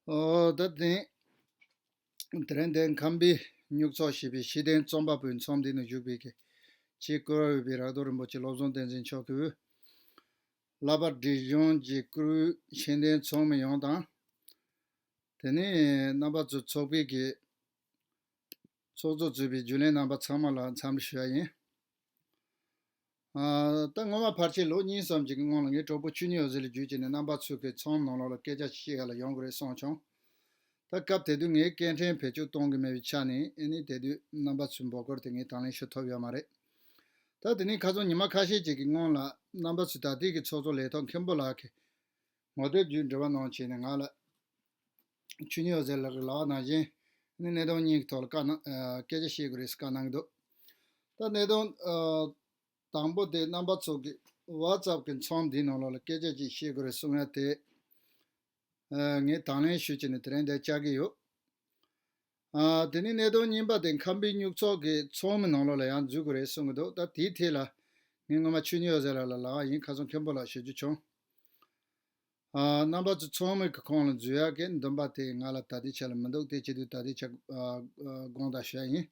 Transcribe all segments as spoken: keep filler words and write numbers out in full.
ཨོ་ད་དེ་དེ་རིང་འདིར་ཁམས་པའི་སྨྱུག་ཚོགས་ཞེས་པའི་གཞི་རྟེན་རྩོམ་པ་པོའི་ཚོགས་འདུ་ནང་བཞུགས་པའི་གི་ཆེས་བཀུར་བ་འོས་པའི་རག་རྡོར་རིན་པོ་ཆེ་བློ་བཟང་བསྟན་འཛིན་མཆོག་གིས་བསླབ་པ་སྒྲིག་གཞུང་གི་བཀུར་འོས་ཤེས་ལྡན་ཚོགས་མི་ཡོངས་དང་། དེ་ནས་རྣམ་པ་ཚོའི་ཚོགས་པའི་གི་ཚོགས་གཙོ་གཙོས་པའི་རྒྱུན་ལས་རྣམ་པ་ཚང་མ་ལ་འཚམས་འདྲི་ཞུ་ཡ་ཡིན། ཨ། ད་སྔོན་མ་ཕལ་ཆེར་ལོ་གཉིས་ཙམ་ཅིག་གི་སྔོན་ལ་ངའི་གྲོགས་པོ་ཆོས་ཉིད་འོད་ཟེར་ལ་བརྒྱུད་བྱས་ནས་རྣམ་པ་ཚོ་གི་ཚོགས་ནང་ལོགས་ལ་སྐད་ཆ་བཤད་ག་ལ་ཡོང་གི་རེད་གསུངས་བྱུང་། ད་སྐབས་དེ་དུས་ངས་སྐད་འཕྲིན་བེད་སྤྱོད་གཏོང་གི་མེད་པའི་ཆ་ནས་ཨེ་ནི་དེ་དུས་རྣམ་པ་ཚོའི་འབོད་སྐུལ་དེ་ངས་དང་ལེན་ཞུ་ཐུབ་ཡོད་མ་རེད། ད་དེ་ནས་ཁ་སང་ཉི་མ་ཁ་ཤས་ཅིག་གི་སྔོན་ལ་རྣམ་པ་ཚོས་ད་ལྟའི་གི་ཚོགས་གཙོ་ལས་ཐོག་མཁན་པོ་ལགས་ཀྱིས་ངོ་དེབ་བརྒྱུད་འབྲེལ་བ་གནང་བྱས་ནས་ང་ལ་ཆོས་ཉིད་འོད་ཟེར་ལགས་ཀྱིས་ལབ་པ་ནང་བཞིན་ནི་གནད་དོན་གཉིས་ཀྱི་ཐོག་ལ་བཀའ་གནང་། ཨ། སྐད་ཆ་བཤད་དགོས་རེད་ཟེར་བཀའ་གནང་གི་འདུག་ད་གནད་དོན་ཨ་དང་པོ་དེ་རྣམ་པ་ཚོ་གི་WhatsApp་གི་ཚོགས་འདུའི་ནང་ལོགས་ལ་སྐད་ཆ་ཅིག་བཤད་དགོས་རེད་གསུང་ཡ་དེ་ཨ་ངས་དང་ལེན་ཞུ་བྱས་ནས་དེ་རིང་འདིར་བཅར་གྱི་ཡོད། ཨ། དེ་ནས་གནད་དོན་གཉིས་པ་དེ་ཁམས་པའི་སྨྱུག་ཚོགས་ཀྱི་ཚོགས་མི་ནང་ལོགས་ལ་ཡང་འཛུལ་དགོས་རེད་གསུང་གི་འདུག་ད་དེའི་ཐད་ལ་ངས་སྔོན་མ་ཆོས་ཉིད་འོད་ཟེར་ལགས་ལ་ལབ་པ་ཡིན། ཁ་སང་མཁན་པོ་ལགས་ཞུ་རྒྱུ་བྱུང་། ཨ། རྣམ་པ་ཚོ་ཚོགས་མི་གི་ཁོངས་ལ་འཛུལ་ཡག་གི་འདུན་པ་དེ་ང་ལ་ད་ལྟའི་ཆ་ལ་མི་འདུག་དེ་བྱེད་དུས་ད་ལྟའི་ཆ་ཨ་ཨ་དགོངས་དག་ཞུ་ཡ་ཡིན།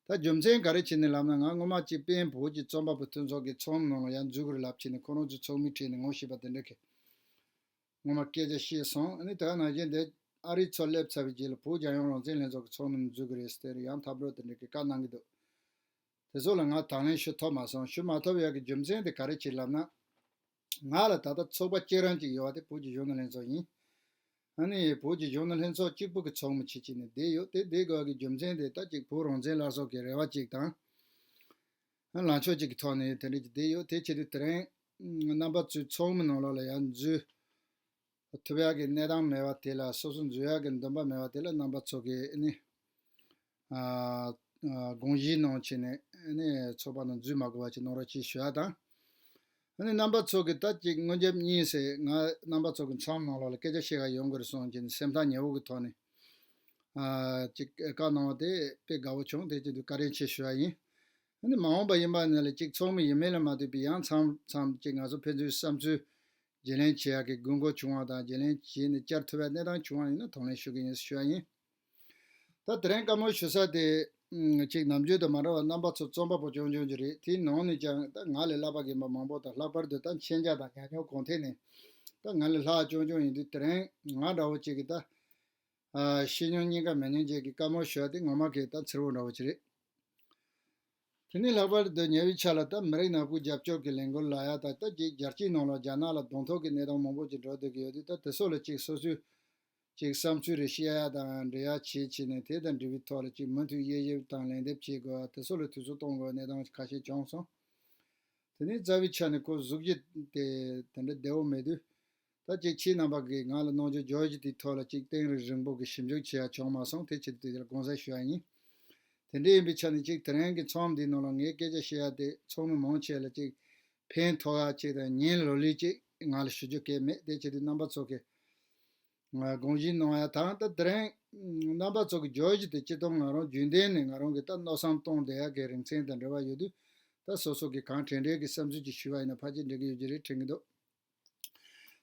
ད་རྒྱུ་མཚན་ག་རེ་བྱས་ནས་ལབ་ན། ང་སྔོན་མ་གཅིག་སྤེན་བོད་ཀྱི་རྩོམ་པ་པོ་མཐུན་ཚོགས་ཀྱི་ཚོགས་མི་ནང་ལ་ཡང་འཛུལ་དགོས་རེད་ལབ་བྱས་ནས་ཁོ་རང་ཚོའི་ཚོགས་མིའི་གྲས་ནས་ངོ་ཤེས་པ་དེ་འདྲ་གིས་སྔོན་མ་སྐད་ཆ་བཤད་སོང་། ཨ་ནི་ད་ག་ནང་བཞིན་དེ་ཨ་རིའི་ཚོགས་སླེབས་ཚར་བའི་རྗེས་ལ་བོད་རྒྱལ་ཡོངས་རང་བཙན་ལྷན་ཚོགས་ཀྱི་ཚོགས་མི་ནང་འཛུལ་དགོས་རེད་ཟེར་ཡང་འཐབ་རོགས་དེ་འདྲ་གི་བཀའ་གནང་གི་འདུག་དེ་ཚོ་ལ་ང་དང་ལེན་ཞུ་ཐུབ་མ་སོང་། ཞུ་མ་ཐུབ་ཡག་གི་རྒྱུ་མཚན་དེ་ག་རེ་བྱས་ལབ་ན། ང་ལ་ད་ལྟ་ཚོགས་པ་གཅིག་རང་གཅིག་ཡོད་པ་དེ་བོད་ཀྱི་གཞོན་ནུ་ལྷན་ཚོགས་ཡིན། ཨ་ནི་བོད་ཀྱི་གཞོན་ནུ་ལྷན་ཚོགས་གཅིག་པུ་གི་ཚོགས་མི་བྱེད་ཀྱི་ནི་བསྡད་ཡོད། དེ་བསྡད་དགོས་ཀྱི་རྒྱུ་མཚན་དེ་ད་ཅིག་བོད་རང་བཙན་སླར་གསོ་གི་རེ་བ་གཅིག་དང་། ལངས་ཕྱོགས་གཅིག་གི་ཐོག་ནས་དེ་འདྲ་ཅིག་བསྡད་ཡོད། དེ་བྱེད་དུས་དེ་རིང་རྣམ་པ་ཚོའི་ཚོགས་མི་ནང་ལོགས་ལ་ཡང་འཛུལ་ཐུབ་ཡག་གི་གནས་སྟངས་མེད་པ་དེ་ལ། སོ་སོ་འཛུལ་ཡག་གི་འདུན་པ་མེད་པ་དེ་ལ་རྣམ་པ་ཚོ་གིས་ནི་ཨ་ཨ་དགོངས་བཞེས་གནང་བྱས་ནས་ནི་ཚོགས་པ་ནང་འཛུལ་མ་དགོས་པ་ཅིག་གནང་རོགས་ཅེས་ཞུ་ཡ་དང་། ཨ་ནི་རྣམ་པ་ཚོ་གིས་ད་ཅིག་སྔོན་རྒྱབ་གཉིས་ཟེར་ང་རྣམ་པ་ཚོ་གི་མཚམས་ནང་ལོགས་ལ་སྐད་ཆ་བཤད་ག་ཡོང་དགོས་རེད་གསུངས་བྱས་ནས་སེམས་ཐག་ཉེ་བོ་གི་ཐོག་ནས་ཨ་ཅིག་བཀའ་གནང་བ་དེ་དཔེ་དགའ་བོ་བྱུང་། དེ་བྱེད་དུས་བཀའ་དྲིན་ཆེ་ཞུ་ཡ་ཡིན། ཨ་ནི་མ་འོངས་པ་ཡིན་པ་ནི་ལ་ཅིག་ཚོགས་མི་ཡིན་མིན་ལ་མ་ལྟོས་པའི་ཡང་མཚམས་མཚམས་ཅིག་ང་ཚོ་ཕན་ཚུན་བསམ་ཚུལ་བརྗེ་ལེན་བྱེད་ཡག་གི་དགོས་མཁོ་བྱུང་བ་དང་། བརྗེ་ལེན་བྱས་ནས་བཅར་ཐུབ་པའི་གནས་སྟངས་བྱུང་བ་ཡིན་ན་དང་ལེན་ཞུ་གི་ཡིན་ཞུ་ཡ་ཡིན། ད་དེ་རིང་བཀའ་མོལ་ཞུ་ས་དེ་ཨུམ་ཅིག་ནམ་རྒྱུན་དང་མ་འདྲ་བར་རྣམ་པ་ཚོ་རྩོམ་པ་པོ་རྐྱང་རྐྱང་ཅིག་རེད། དེའི་ནང་ནས་ཀྱང་ད་ང་ལས་བསླབ་པ་རྒན་པ་མང་པོ་དང་། ལྷག་པར་དུ་ད་མཁྱེན་རྒྱ་དང་ཉམས་མྱོང་གོང་ཐད་ནས་ད་ང་ལས་ལྷག་རྐྱང་རྐྱང་ཡིན་དུས། དེ་རིང་ང་འདྲ་བོ་ཅིག་གིས་ད་ཨ་ཤེས་མྱོང་གཉིས་ཀ་མེད་མཁན་ཅིག་གིས་བཀའ་མོལ་ཞུ་ཡ་དེ་ངོ་མ་གི་ད་འཚེར་བོ་འདྲ་བོ་ཅིག་རེད། དེ་ནས་ལྷག་པར་དུ་ཉེ་བའི་ཆར་ལ་ད་མི་རིགས་ནག་པོའི་རྒྱབ་སྐྱོར་གྱི་ལས་འགུལ་ལབ་ཡ་ད་ད་ཅིག་རྒྱལ་སྤྱིའི་ནང་ལ་རྒྱ་ནག་ལ་གདོང་ཐུག་གི་གནས་སྟངས་མང་པོ་ཅིག་འགྲོ་སྡོད་ཀྱི་ཡོད་དུས། ད་དེ་ཚོ་ལ་ཅིག་སོ་སོའི་ཅིག་བསམ་ཚུལ་རེ་བཤད་ཡ་དང་འབྲི་ཡ་བྱེད་བྱས་ནས། དེ་དང་འབྲེལ་བའི་ཐོག་ལ་ཅིག་མུ་མཐུད་དབྱེ་ཞིབ་དང་ལན་འདེབས་བྱེད་དགོས་པ་དེ་ཚོ་ལ་དུས་ཚོད་གཏོང་དགོས་པའི་གནས་སྟངས་ཁ་ཤས་བྱུང་སོང་། དེ་ནས་རྩ་བའི་ཆ་ནས་ཁོ་གཟུགས་གཞི་དེ་དེ་འདྲ་བདེ་བོ་མེད་དུས། ད་ཅིག་ཁྱེད་རྣམ་པ་གིས་ང་ལ་གནང་རྒྱུ་བརྗོད་གཞི་དེའི་ཐོག་ལ་ཅིག་གཏིང་རིང་རིང་པོ་གི་ཞིབ་འཇུག་བྱེད་ཡ་བྱུང་མ་སོང་། དེ་ཆེད་དུ་དེ་ལ་དགོངས་སེལ་ཞུ་ཡ་ཡིན། དེ་འདྲ་ཡིན་པའི་ཆ་ནས་ཅིག་དེ་རིང་གི་ཚོགས་འདིའི་ནང་ལ་ངས་སྐད་ཆ་བཤད་ཡ་དེ་ཚོགས་མི་མང་ཆེ་ལ་ཅིག་ཕན་ཐོགས་ཡ་ཅིག་དང་ཉན་ལོ་ལེགས་ཅིག་ང་ལ་ཞུ་རྒྱུ་གང་ཡང་མེད། དེ་བྱེད་དུས་རྣམ་པ་ཚོ་གིས་ང་དགོངས་བཞེས་གནང་ཡ་དང་། ད་དེ་རིང་རྣམ་པ་ཚོ་གི་བརྗོད་གཞི་དེ་སྤྱིར་བཏང་ང་རང་རྒྱུན་ལྡན་ནས་ང་རང་གི་ད་མནོ་བསམ་གཏོང་བསྡད་ཡ་གི་རིང་ཚད་དང་འབྲེལ་བ་ཡོད་དུས། ད་སོ་སོ་གི་གང་དྲན་དྲན་གི་བསམ་ཚུལ་ཅིག་ཞུས་པ་ཡིན་ན་ཕལ་ཆེར་འགྲིག་གི་ཡོད་ཀྱི་རེད་དྲན་གི་འདུག་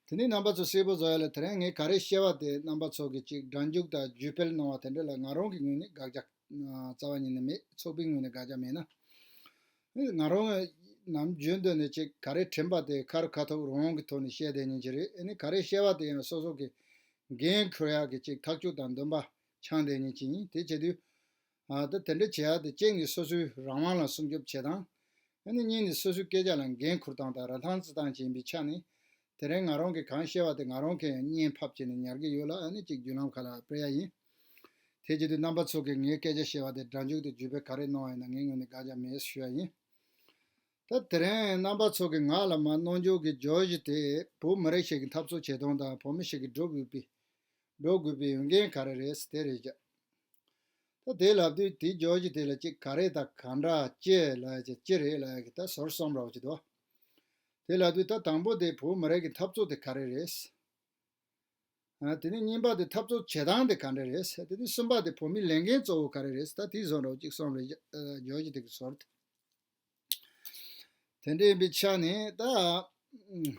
དེ་ནས་རྣམ་པ་ཚོ་གསལ་པོ་བཟོ་ཡ་ལ། དེ་རིང་ངས་ག་རེ་བཤད་པ་དེ་རྣམ་པ་ཚོ་གིས་ཅིག་སྒྲ་འཇུག་དང་བརྒྱུད་སྤེལ་གནང་བ་དེ་འདྲ་ལ་ང་རང་གི་ངོས་ནས་དགག་བྱ་རྩ་བ་ཉིད་ནས་མེད། ཚོགས་པའི་ངོས་ནས་དགག་བྱ་མེད་ན། ང་རང་ནམ་རྒྱུན་དུ་ནས་ཅིག་ག་རེ་དྲན་པ་དེ་ཁ་རུ་ཁ་ཐུག་རང་དབང་གི་ཐོག་ནས་བཤད་བསྡད་མཁན་ཅིག་རེད། ཨ་ནི་ག་རེ་བཤད་པ་དེ་ཡང་སོ་སོ་གི་འགན་འཁུར་ཡག་གི་ཅིག་ཐག་གཅོད་དང་འདུན་པ་འཆང་བསྡད་མཁན་ཅིག་ཡིན། དེ་བྱེད་དུས་ཨ་ད་དེ་འདྲ་བྱེད་ཡག་དེ་གཅིག་ནས་སོ་སོའི་རང་དབང་ལ་སྲུང་སྐྱོབ་བྱེད་སྟངས། ཨ་ནི་གཉིས་ནས་སོ་སོའི་སྐད་ཆ་ལ་འགན་འཁུར་སྟངས་དང་རིན་ཐང་བརྩི་སྟངས་ཅིག་ཡིན་པའི་ཆ་ནས། དེ་རིང་ང་རང་གིས་གང་བཤད་པ་དེ་ང་རང་གིས་ཡང་བརྙན་ཕབ་བྱས་ནས་ཉར་གྱི་ཡོད་ལ། ཨ་ནི་ཅིག་བརྒྱུད་ལམ་ཁག་ལ་སྤེལ་ཡ་ཡིན། དེ་བྱེད་དུས་རྣམ་པ་ཚོ་གིས་ངའི་སྐད་ཆ་བཤད་པ་དེ་སྒྲ་འཇུག་དང་བརྒྱུད་སྤེལ་ག་རེ་གནང་བ་ཡིན་ན་ངའི་ངོས་ནས་དགག་བྱ་མེད་ཞུ་ཡ་ཡིན། ད་དེ་རིང་རྣམ་པ་ཚོ་གིས་ང་ལ་མར་གནང་རྒྱུ་གི་བརྗོད་གཞི་དེ་བོད་མི་རིགས་ཤིག་གི་འཐབ་རྩོད་བྱེད་སྟངས་དང་བོད་མི་ཞིག་གིས་སྒྲུབ་དགོས་པའི་སྒྲུབ་དགོས་པའི་འོས་འགན་ག་རེ་རེད་དེ་རེད་ཀྱ། ད་དེ་ལབ་དུས་དེའི་བརྗོད་གཞི་དེ་ལ་ཅིག་ག་རེ་དང་ག་འདྲ་ཅི་ལབ་ཡ་ཅིག་ཅི་རེད་ལབ་ཡ་གི་ད་ཟུར་གསུམ་ར་བ་ཅིག་འདུག་དེ་ལབ་དུས་ད་དང་པོ་དེ་བོད་མི་རིགས་ཀྱི་འཐབ་རྩོད་དེ་ག་རེ་རེད། ཨ། དེ་ནས་གཉིས་པ་དེ་འཐབ་རྩོད་བྱེད་སྟངས་དེ་ག་འདྲ་རེད། དེ་ནས་གསུམ་པ་དེ་བོད་མིའི་ལས་འགན་གཙོ་བོ་ག་རེ་རེད། ད་དེ་བཟོ་འདྲ་བོ་ཅིག་གསུམ་རེ་བརྗོད་གཞི་དེ་གི་ཟུར་དེ། དེ་འདྲ་ཡིན་པའི་ཆ་ནས་ད། ཨུམ།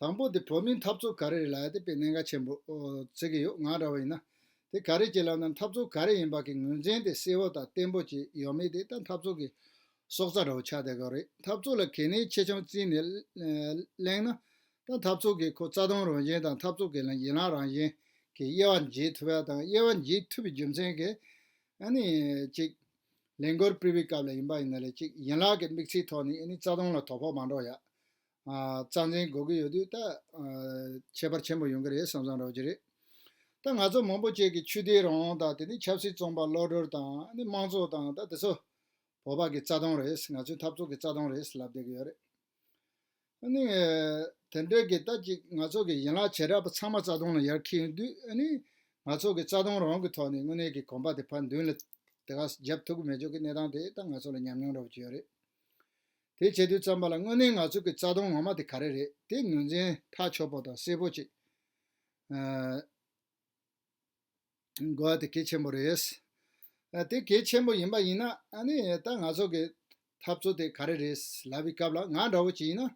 དང་པོ་དེ་བོད་མིའི་འཐབ་རྩོད་ག་རེ་རེད་ལབ་ཡ་དེ་དཔེ་གནད་འགག་ཆེན་པོ་ཨོ་བརྩི་གི་ཡོད། ང་འདྲ་བ་ཡིན་ན་དེ་ག་རེ་བྱས་ལབ་ན་འཐབ་རྩོད་ག་རེ་ཡིན་པ་གི་ངོས་འཛིན་དེ་གསལ་བོ་དང་བརྟན་པོ་ཅིག་ཡོད་མེད་དེ་ད་འཐབ་རྩོད་ཀྱི་སྲོག་རྩ་འདྲ་བོ་ཆགས་བསྡད་ཀྱི་རེད། འཐབ་རྩོད་ལ་གལ་གནད་ཆེ་ཆུང་བརྩིས་ནས་གླེང་ན། ད་འཐབ་རྩོད་ཀྱི་ཁོ་རྩ་དོན་རང་བཞིན་དང་འཐབ་རྩོད་ཀྱི་ཡན་ལག་རང་བཞིན་གྱི་དབྱེ་བ་འབྱེད་ཐུབ་ཡ་དང་དབྱེ་བ་འབྱེད་ཐུབ་པའི་རྒྱུ་མཚན་གྱིས་ཨ་ནི་ཅིག་ལས་འགུལ་སྤེལ་བའི་སྐབས་ལ་ཡིན་པ་ཡིན་ན་ལས་ཅིག་ཡན་ལག་གི་དམིགས་ཚད་ཐོག་ནས་ཨ་ནི་རྩ་དོན་ལ་དོ་ཕོག་མ་འགྲོ་ཡ། རྩ་འཛིན་དགོས་ཀྱི་ཡོད་དུས་ད་ཁྱད་པར་ཆེན་པོ་ཡོང་གི་རེད་བསམ་བསམ་འདྲ་བོ་ཅིག་རེད། ད་ང་ཚོ་མང་པོ་ཅིག་གིས་ཆོས་དད་རང་དབང་དང་དེ་ནས་ཆབ་སྲིད་བཙོན་པ་གློད་གྲོལ་དང་ཨ་ནི་དམངས་གཙོ་དང་ད་དེ་ཚོ་བོད་པ་གི་རྩ་དོན་རེད། ང་ཚོའི་འཐབ་རྩོད་ཀྱི་རྩ་དོན་རེད་ལབ་བསྡད་ཀྱི་ཡོད་རེད། ཨ་ནི་དེ་འདྲའི་གི་ད་ཅིག་ང་ཚོ་གི་ཡན་ལག་བྱེ་བྲག་པ་ཚང་མ་རྩ་དོན་ལ་ཡར་འཁྱེར་ཡོང་དུས་ཨ་ནི་ང་ཚོ་གི་རྩ་དོན་རང་གི་ཐོག་ནས་དངོས་གནས་ཀྱི་གོམ་པ་དེ་ཕར་མདུན་ལ་དེ་ག་རྒྱབ་ཐུབ་ཀྱི་མེད་ཆོག་གི་གནས་སྟངས་དེ་ད་ང་ཚོ་ལ་ཉམས་མྱོང་འདྲ་བོ་ཅིག་ཡོད་རེད། དེ་བྱེད་དུས་ཙམ་པ་ལ་དངོས་གནས་ང་ཚོ་གི་རྩ་དོན་ངོ་མ་དེ་ག་རེ་རེད་དེ་ངོས་འཛིན་ཐག་ཆོད་པོ་དང་གསལ་པོ་ཅིག་དགོས་པ་དེ་གལ་ཆེན་པོ་རེད། དེ་གལ་ཆེན་པོ་ཡིན་པ་ཡིན་ན་ཨ་ནི་ད་ང་ཚོ་གི་འཐབ་རྩོད་དེ་ག་རེ་རེད་ལབ་པའི་སྐབས་ལ་ང་འདྲ་བོ་ཅིག་ཡིན་ན།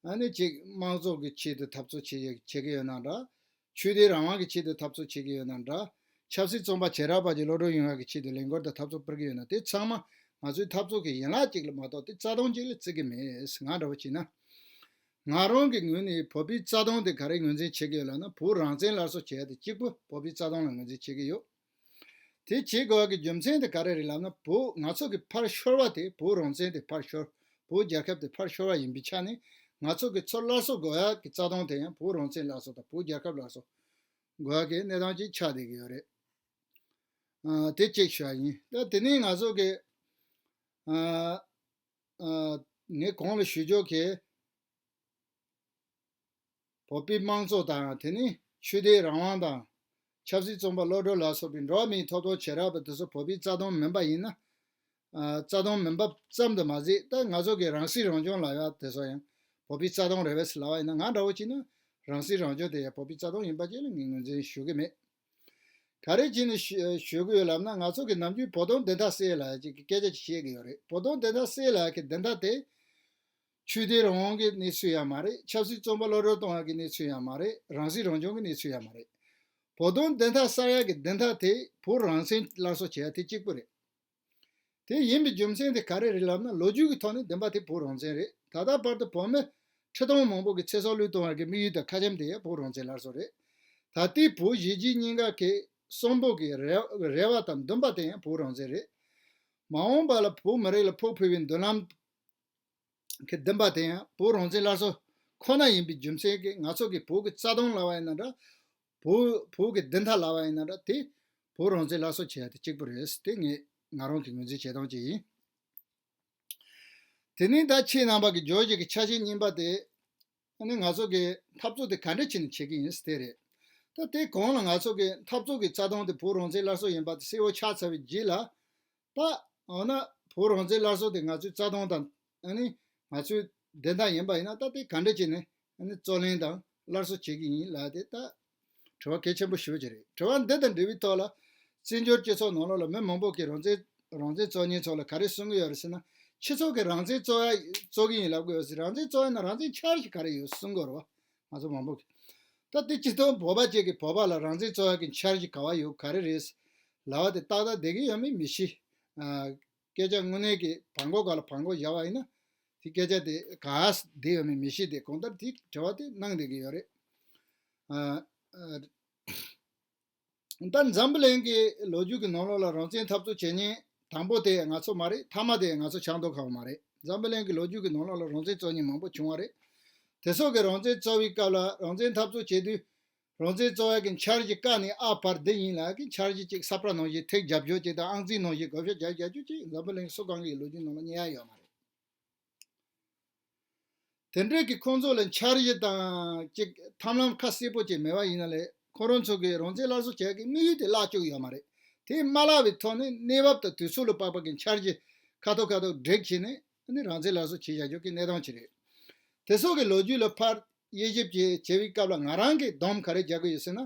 ཨ་ནི་ཅིག་དམངས་གཙོ་གི་ཆེད་དུ་འཐབ་རྩོད་བྱེད་བྱེད་ཀྱི་ཡོད་ན་འདྲ། ཆོས་དད་རང་དབང་གི་ཆེད་དུ་འཐབ་རྩོད་བྱེད་ཀྱི་ཡོད་ན་འདྲ། ཆབ་སྲིད་བཙོན་པ་བྱེ་བྲག་པ་ཅིག་གློད་གྲོལ་ཡོང་ཡག་གི་ཆེད་དུ་ལས་འགུལ་དང་འཐབ་རྩོད་སྤེལ་གྱི་ཡོད་ན་དེ་ཚང་མ་ང་ཚོའི་འཐབ་རྩོད་ཀྱི་ཡན་ལག་ཅིག་ལ་མ་གཏོགས་དེ་རྩ་དོན་ཅིག་ལ་བརྩི་གི་མེད། ང་འདྲ་བོ་བྱས་ན། ང་རང་གི་ངོས་ནས་བོད་པའི་རྩ་དོན་དེ་ག་རེ་ངོས་འཛིན་བྱེད་ཀྱི་ཡོད་ལབ་ན་བོད་རང་བཙན་སླར་གསོ་བྱེད་ཡ་དེ་གཅིག་པུ་བོད་པའི་རྩ་དོན་ལ་ངོས་འཛིན་བྱེད་ཀྱི་ཡོད། དེ་བྱེད་དགོས་པ་གི་རྒྱུ་མཚན་དེ་ག་རེ་རེད་ལབ་ན་བོད་ང་ཚོ་གི་ཕར་ཤོར་བ་དེ་བོད་རང་བཙན་དེ་ཕར་ཤོར། བོད་རྒྱལ་ཁབ་དེ་ཕར་ཤོར་བ་ཡིན་པའི་ཆ་ནས་ང་ཚོ་གི་ཚུར་སླར་གསོ་དགོས་ཡ་གི་རྩ་དོན་དེ་ཡང་བོད་རང་བཙན་སླར་གསོ་དང་བོད་རྒྱལ་ཁབ་སླར་གསོ་དགོས་ཡ་གི་གནས་སྟངས་ཅིག་ཆགས་བསྡད་ཀྱི་ཡོད་རེད། ཨ་དེ་གཅིག་ཞུ་བ་ཡིན། ད་དེ་ནས་ང་ཚོ་གི་ཨ་ཨ་ངས་གོང་ལ་ཞུ་ཕྱོགས་ཀྱི། བོད་པའི་དམངས་གཙོ་དང་དེ་ནི་ཆོས་དད་རང་དབང་དང་ཆབ་སྲིད་བཙོན་པ་གློད་གྲོལ་ལ་སོགས་པའི་འགྲོ་བ་མིའི་ཐོབ་ཐང་བྱེ་བྲག་པ་དེ་ཚོ་བོད་པའི་རྩ་དོན་མིན་པ་ཡིན་ན། ཨ་རྩ་དོན་མིན་པ་ཙམ་དུ་མ་ཟད་ད་ང་ཚོ་གི་རང་སྲིད་རང་སྐྱོང་ལབ་ཡ་དེ་ཚོ་ཡང་བོད་པའི་རྩ་དོན་རེད་པས་ལབ་པ་ཡིན་ན་ང་འདྲ་བོ་བྱས་ན་རང་སྲིད་རང་སྐྱོང་དེ་ཡང་བོད་པའི་རྩ་དོན་ཡིན་པ་ཅིག་ལ་ངས་ངོས་འཛིན་ཞུ་གི་མེད། ག་རེ་བྱས་ནས་ཞུ་ཞུ་གི་ཡོད་ལབ་ན་ང་ཚོ་གི་ནམ་རྒྱུན་བོད་དོན་བདེན་མཐའ་གསལ་ལབ་ཡ་ཅིག་གི་སྐད་ཆ་ཅིག་བཤད་གི་ཡོད་རེད། བོད་དོན་བདེན་མཐའ་གསལ་ལབ་ཡ་གི་བདེན་མཐའ་དེ། ཆོས་དད་རང་དབང་གི་གནས་ཚུལ་ཡང་མ་རེད། ཆབ་སྲིད་བཙོན་པ་གློད་གྲོལ་གཏོང་ཡག་གི་གནས་ཚུལ་ཡང་མ་རེད། རང་སྲིད་རང་སྐྱོང་གི་གནས་ཚུལ་ཡང་མ་རེད། བོད་དོན་བདེན་མཐའ་གསལ་ཡག་གི་བདེན་མཐའ་དེ་བོད་རང་བཙན་སླར་གསོ་བྱེད་ཡག་དེ་གཅིག་པུ་རེད། དེ་ཡིན་པའི་རྒྱུ་མཚན་དེ་ག་རེ་རེད་ལབ་ན་ལོ་རྒྱུས་ཀྱི་ཐོག་ནས་བདེན་པ་དེ་བོད་རང་བཙན་རེད། ད་ལྟ་བར་དུ་བོད་མི་ཁྲི་སྟོང་མང་པོ་གི་ཚེ་སྲོག་བློས་གཏོང་བ་གི་དམིགས་ཡུལ་དང་ཁ་ཆེམས་དེ་ཡང་བོད་རང་བཙན་སླར་གསོ་རེད། ད་ལྟའི་བོད་གཞིས་བྱེས་གཉིས་ཀ་གི་གསོན་པོ་གི་རེ་རེ་བ་དང་འདུན་པ་དེ་ཡང་བོད་རང་བཙན་རེད། མ་འོངས་པ་ལ་བོད་མི་རིགས་ལ་ཕུགས་ཕུལ་བའི་མདུན་ལམ་གི་འདུན་པ་དེ་ཡང་བོད་རང་བཙན་སླར་གསོ་ཁོ་ན་ཡིན་པའི་རྒྱུ་མཚན་གྱིས་ང་ཚོ་གི་བོད་ཀྱི་རྩ་དོན་ལབ་པ་ཡིན་ན་འདྲ། བོད་བོད་ཀྱི་བདེན་མཐའ་ལབ་པ་ཡིན་ན་འདྲ་དེ་བོད་རང་བཙན་སླར་གསོ་བྱེད་ཡ་དེ་གཅིག་པུ་རེད། དེ་ངས་ང་རང་གི་ངོས་འཛིན་བྱེད་སྟངས་གཅིག་ཡིན། དེ་ནས་ད་ཁྱེད་རྣམ་པ་གི་བརྗོད་གཞི་གི་ཆ་ཤས་གཉིས་པ་དེ། ཨ་ནི་ང་ཚོ་གི་འཐབ་རྩོད་དེ་ག་འདྲ་བྱས་ནས་བྱེད་ཀྱི་ཡིན་ཟེར་དེ་རེད། ད་དེ་གོང་ལ་ང་ཚོ་གི་འཐབ་རྩོད་ཀྱི་རྩ་དོན་དེ་བོད་རང་བཙན་སླར་གསོ་ཡིན་པ་དེ་གསལ་བོ་ཆགས་ཚར་བའི་རྗེས་ལ། ད་འོ་ན་བོད་རང་བཙན་སླར་གསོ་དེ་ང་ཚོའི་རྩ་དོན་དང་ཨ་ནི་ང་ཚོའི་བདེན་མཐའ་ཡིན་པ་ཡིན་ན་ད་དེ་ག་འདྲ་བྱས་ནས་ཨ་ནི་རྩོད་ལེན་དང་སླར་གསོ་བྱེད་ཀྱི་ཡིན་ལབ་དེ་ད་དྲི་བ་གལ་ཆེན་པོ་ཞེ་པོ་ཅིག་རེད། དྲི་བ་འདི་དང་འབྲེལ་བའི་ཐོག་ལ་བཙན་བྱོལ་སྤྱི་ཚོགས་ནང་ལོགས་ལ་མི་མང་པོ་གིས་རང་བཙན་རང་བཙན་རྩོད་མཁན་ཚོ་ལ་ག་རེ་གསུང་གི་ཡོད་རེད་ཟེར་ན། སྤྱི་ཚོགས་ཀྱི་རང་བཙན་རྩོད་ཡ་རྩོད་ཀྱི་ཡིན་ལབ་གི་ཡོད་ཟེར། རང་བཙན་རྩོད་ཡ་ན་རང་བཙན་འཆར་གཞི་ག་རེ་ཡོད་གསུང་གི་ཡོད་རེད་བ། ང་ཚོ་མང་པོ་གིས། ད་དེ་སྤྱི་མཐོང་བོད་པ་ཅིག་གིས་བོད་པ་ལ་རང་བཙན་རྩོད་ཡ་གི་འཆར་གཞི་ག་བ་ཡོད་ག་རེ་རེད་ལབ་པ་དེ་ཏག་ཏག་བསྡད་ཀྱི་ཡོད་མེད་མི་ཤེས། ཨ། སྐད་ཆ་དངོས་གནས་ཀྱི་བར་འགོ་ག་ལ་བར་འགོ་བཞག་པ་ཡིན་ན། དེ་སྐད་ཆ་དེ་ག་བསྡད་ཡོད་མེད་མི་ཤེས་ཏེ་གང་ལྟར་དེ་དྲི་བ་དེ་གནང་བསྡད་ཀྱི་ཡོད་རེད། ཨ། ཨ། ད་འཛམ་བུ་གླིང་གི་ལོ་རྒྱུས་ཀྱི་ནང་ལོགས་ལ་རང་བཙན་འཐབ་རྩོད་བྱེད་མཁན་དང་པོ་དེ་ང་ཚོ་མ་རེད། མཐའ་མ་དེ་ང་ཚོ་ཆགས་མདོག་ཁ་པོ་མ་རེད། འཛམ་བུ་གླིང་གི་ལོ་རྒྱུས་ཀྱི་ནང་ལོགས་ལ་རང་བཙན་རྩོད་མཁན་མང་པོ་བྱུང་བ་རེད། དེ་ཚོ་གི་རང་བཙན་རྩོད་པའི་སྐབས་ལ་རང་བཙན་འཐབ་རྩོད་བྱེད་དུས་རང་བཙན་རྩོད་ཡག་གི་འཆར་གཞི་བཀག་ནས་ཨ་བར་འདི་ཡིན་ལབ་ཀྱི་འཆར་གཞི་གཅིག་ས་པྲ་ནང་བཞིན་ཐེག་རྒྱབ་སྐྱོར་གཅིག་དང་ཨང་རྩིས་ནང་བཞིན་བགོ་བཤའ་རྒྱབ་རྒྱབ་སྐྱོར་གཅིག་འཛམ་བུ་གླིང་སུ་གང་གི་ལོ་རྒྱུས་ནང་ལ་རྙེད་ཡ་ཡོད་མ་རེད། དེ་འདྲའི་གི་ཁོང་ཚོ་ལ་འཆར་གཞི་དང་གཅིག་ཐབས་ལམ་ཁ་གསལ་པོ་ཅིག་མེད་པ་ཡིན་ན་ལས་ཁོ་རང་ཚོ་གི་རང་བཙན་སླར་གསོ་བྱེད་ཀྱི་དམིགས་ཡུལ་དེ་བརླག་བཅུག་ཡོད་མ་རེད། དེ་མ་བརླག་པའི་ཐོག་ནས་གནས་བབ་དང་དུས་ཚོད་ལ་དཔག་པ་གི་འཆར་གཞི་ཁ་ཐོག་ཁ་ཐོག་བསྒྲིགས་བྱས་ནས་ནི་རང་བཙན་སླར་གསོ་བྱེད་བཞག་རྒྱུ་གི་གནས་སྟངས་ཅིག་རེད། དེ་ཚོ་གི་ལོ་རྒྱུས་ལ་ཕར་དབྱེ་ཞིབ་བྱེད་བྱེད་པའི་སྐབས་ལ་ང་རང་གིས་སྡོམ་ག་རེ་རྒྱག་གི་ཡོད་ཟེར་ན།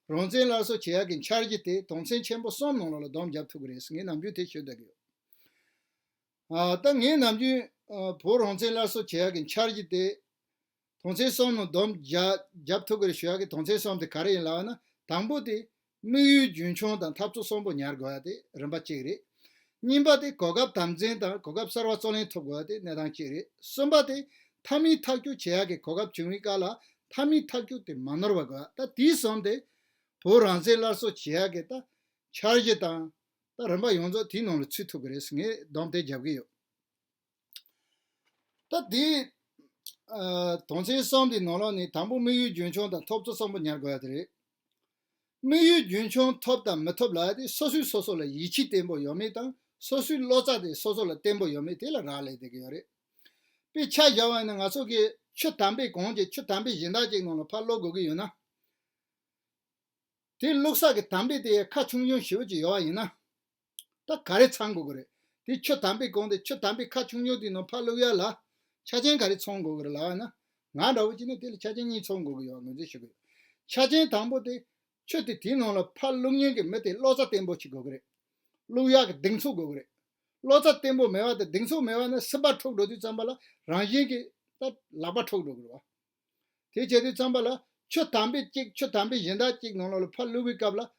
རང་བཙན་སླར་གསོ་བྱེད་ཡག་གི་འཆར་གཞི་དེ་དོན་ཚན་ཆེན་པོ་གསུམ་ནང་ལོགས་ལ་སྡོམ་རྒྱག་ཐུབ་ཀྱི་རེད་ཟེར་ངས་ནམ་རྒྱུན་དེ་ཤོད་བསྡད་ཀྱི་ཡོད། ཨ། ད་ངས་ནམ་རྒྱུན་ཨ་བོད་རང་བཙན་སླར་གསོ་བྱེད་ཡག་གི་འཆར་གཞི་དེ་ དོན་ཚན་གསུམ་ནང་སྡོམ་རྒྱག་རྒྱབ་ཐུབ་ཀྱི་རེད་ཞུ་ཡག་གི་དོན་ཚན་གསུམ་དེ་ག་རེ་ཡིན་ལབ་ན། དང་པོ་དེ་དམིགས་ཡུལ་རྒྱུན་འཁྱོངས་དང་འཐབ་རྩོད་གསོན་པོ་ཉར་དགོས་ཡ་དེ་རིམ་པ་གཅིག་རེད། གཉིས་པ་དེ་གོ་སྐབས་དམ་འཛིན་དང་གོ་སྐབས་གསར་བ་རྩོད་ལེན་ཐུབ་དགོས་ཡ་དེ་གནས་སྟངས་གཅིག་རེད། གསུམ་པ་དེ་མཐའ་མའི་ཐག་གཅོད་བྱེད་ཡག་གི་གོ་སྐབས་བྱུང་བའི་སྐབས་ལ་མཐའ་མའི་ཐག་གཅོད་དེ་མ་ནོར་བ་དགོས་ཡ། ད་དེའི་གསུམ་དེ་བོད་རང་བཙན་སླར་གསོ་བྱེད་ཡག་གི་ད་འཆར་གཞི་དང་ད་རིམ་པ་ཡོངས་རྫོགས་དེའི་ནང་ལ་ཚུད་ཐུབ་ཀྱི་རེད་ཟེར་ངས་སྡོམ་དེ་རྒྱབ་ཀྱི་ཡོད། ད་དེ་ཨ་དོན་ཚན་གསུམ་དེའི་ནང་ལོགས་ནས་དང་པོ་དམིགས་ཡུལ་རྒྱུན་འཁྱོངས་དང་འཐབ་རྩོད་གསོན་པོ་ཉར་དགོས་ཡ་དེ་རེད། དམིགས་ཡུལ་རྒྱུན་འཁྱོངས་ཐོབ་དང་མི་ཐོབ་ལབ་ཡ་དེ་སོ་སོའི་སོ་སོ་ལ་ཡིད་ཆེས་བརྟན་པོ་ཡོད་མེད་དང་སོ་སོའི་བློ་རྩ་དེ་སོ་སོ་ལ་བརྟན་པོ་ཡོད་མེད་དེ་ལ་རག་ལས་བསྡད་ཀྱི་ཡོད་རེད། དཔེ་ཆ་བཞག་པ་ཡིན་ན་ང་ཚོ་གིས་ཆུ་དམ་པའི་གོང་གི་ཆུ་དམ་པའི་གཞན་དག་ཅིག་ནང་ལ་ཕར་བླུག་དགོས་ཀྱི་ཡོད་ན། དེ་བླུག་ས་གི་དམ་པའི་དེ་ཁ་ཆུང་ཆུང་ཞེ་པོ་ཅིག་ཡོད་པ་ཡིན་ན། ད་ག་རེ་ཚང་དགོས་ཀྱི་རེད། དེ་ཆུ་དམ་པའི་གོང་དེ་ཆུ་དམ་པའི་ཁ་ཆུང་ཆུང་དེ་ནང་ཕར་བླུག་ཡ་ལ་ཆ་རྐྱེན་ག་རེ་ཚང་དགོས་ཀྱི་རེད་ལབ་ན། ང་འདྲ་བོ་ཅིག་ནི་དེ་ལ་ཆ་རྐྱེན་གཉིས་ཚང་དགོས་ཀྱི་ཡོད་ངོས་འཛིན་ཞུ་གི་ཡོད། ཆ་རྐྱེན་དང་པོ་དེ་ཆུ་དེ་དེའི་ནང་ལ་ཕར་བླུག་མཁན་གྱི་མི་དེ་བློ་རྩ་བརྟན་པོ་ཅིག་དགོས་ཀྱི་རེད། བླུག་ཡག་གི་གདེང་ཚོད་དགོས་ཀྱི་རེད། བློ་རྩ་བརྟན་པོ་མེད་པ་དང་གདེང་ཚོད་མེད་པ་ན་སྲིད་པ་འཁྲུག་འགྲོ་དུས་ཙམ་པ་ལ་རང་བཞིན་གྱིས་ད་ལག་པ་འཁྲུག་འགྲོ་གི་རེད་བ། དེ་བྱེད་དུས་ཙམ་པ་ལ་ཆུ་དམ་པའི་གཅིག་ཆུ་དམ་པའི་གཞན་དག་གཅིག་ནང་ལོགས་ལ་ཕར་བླུག་པའི་སྐབས་ལ།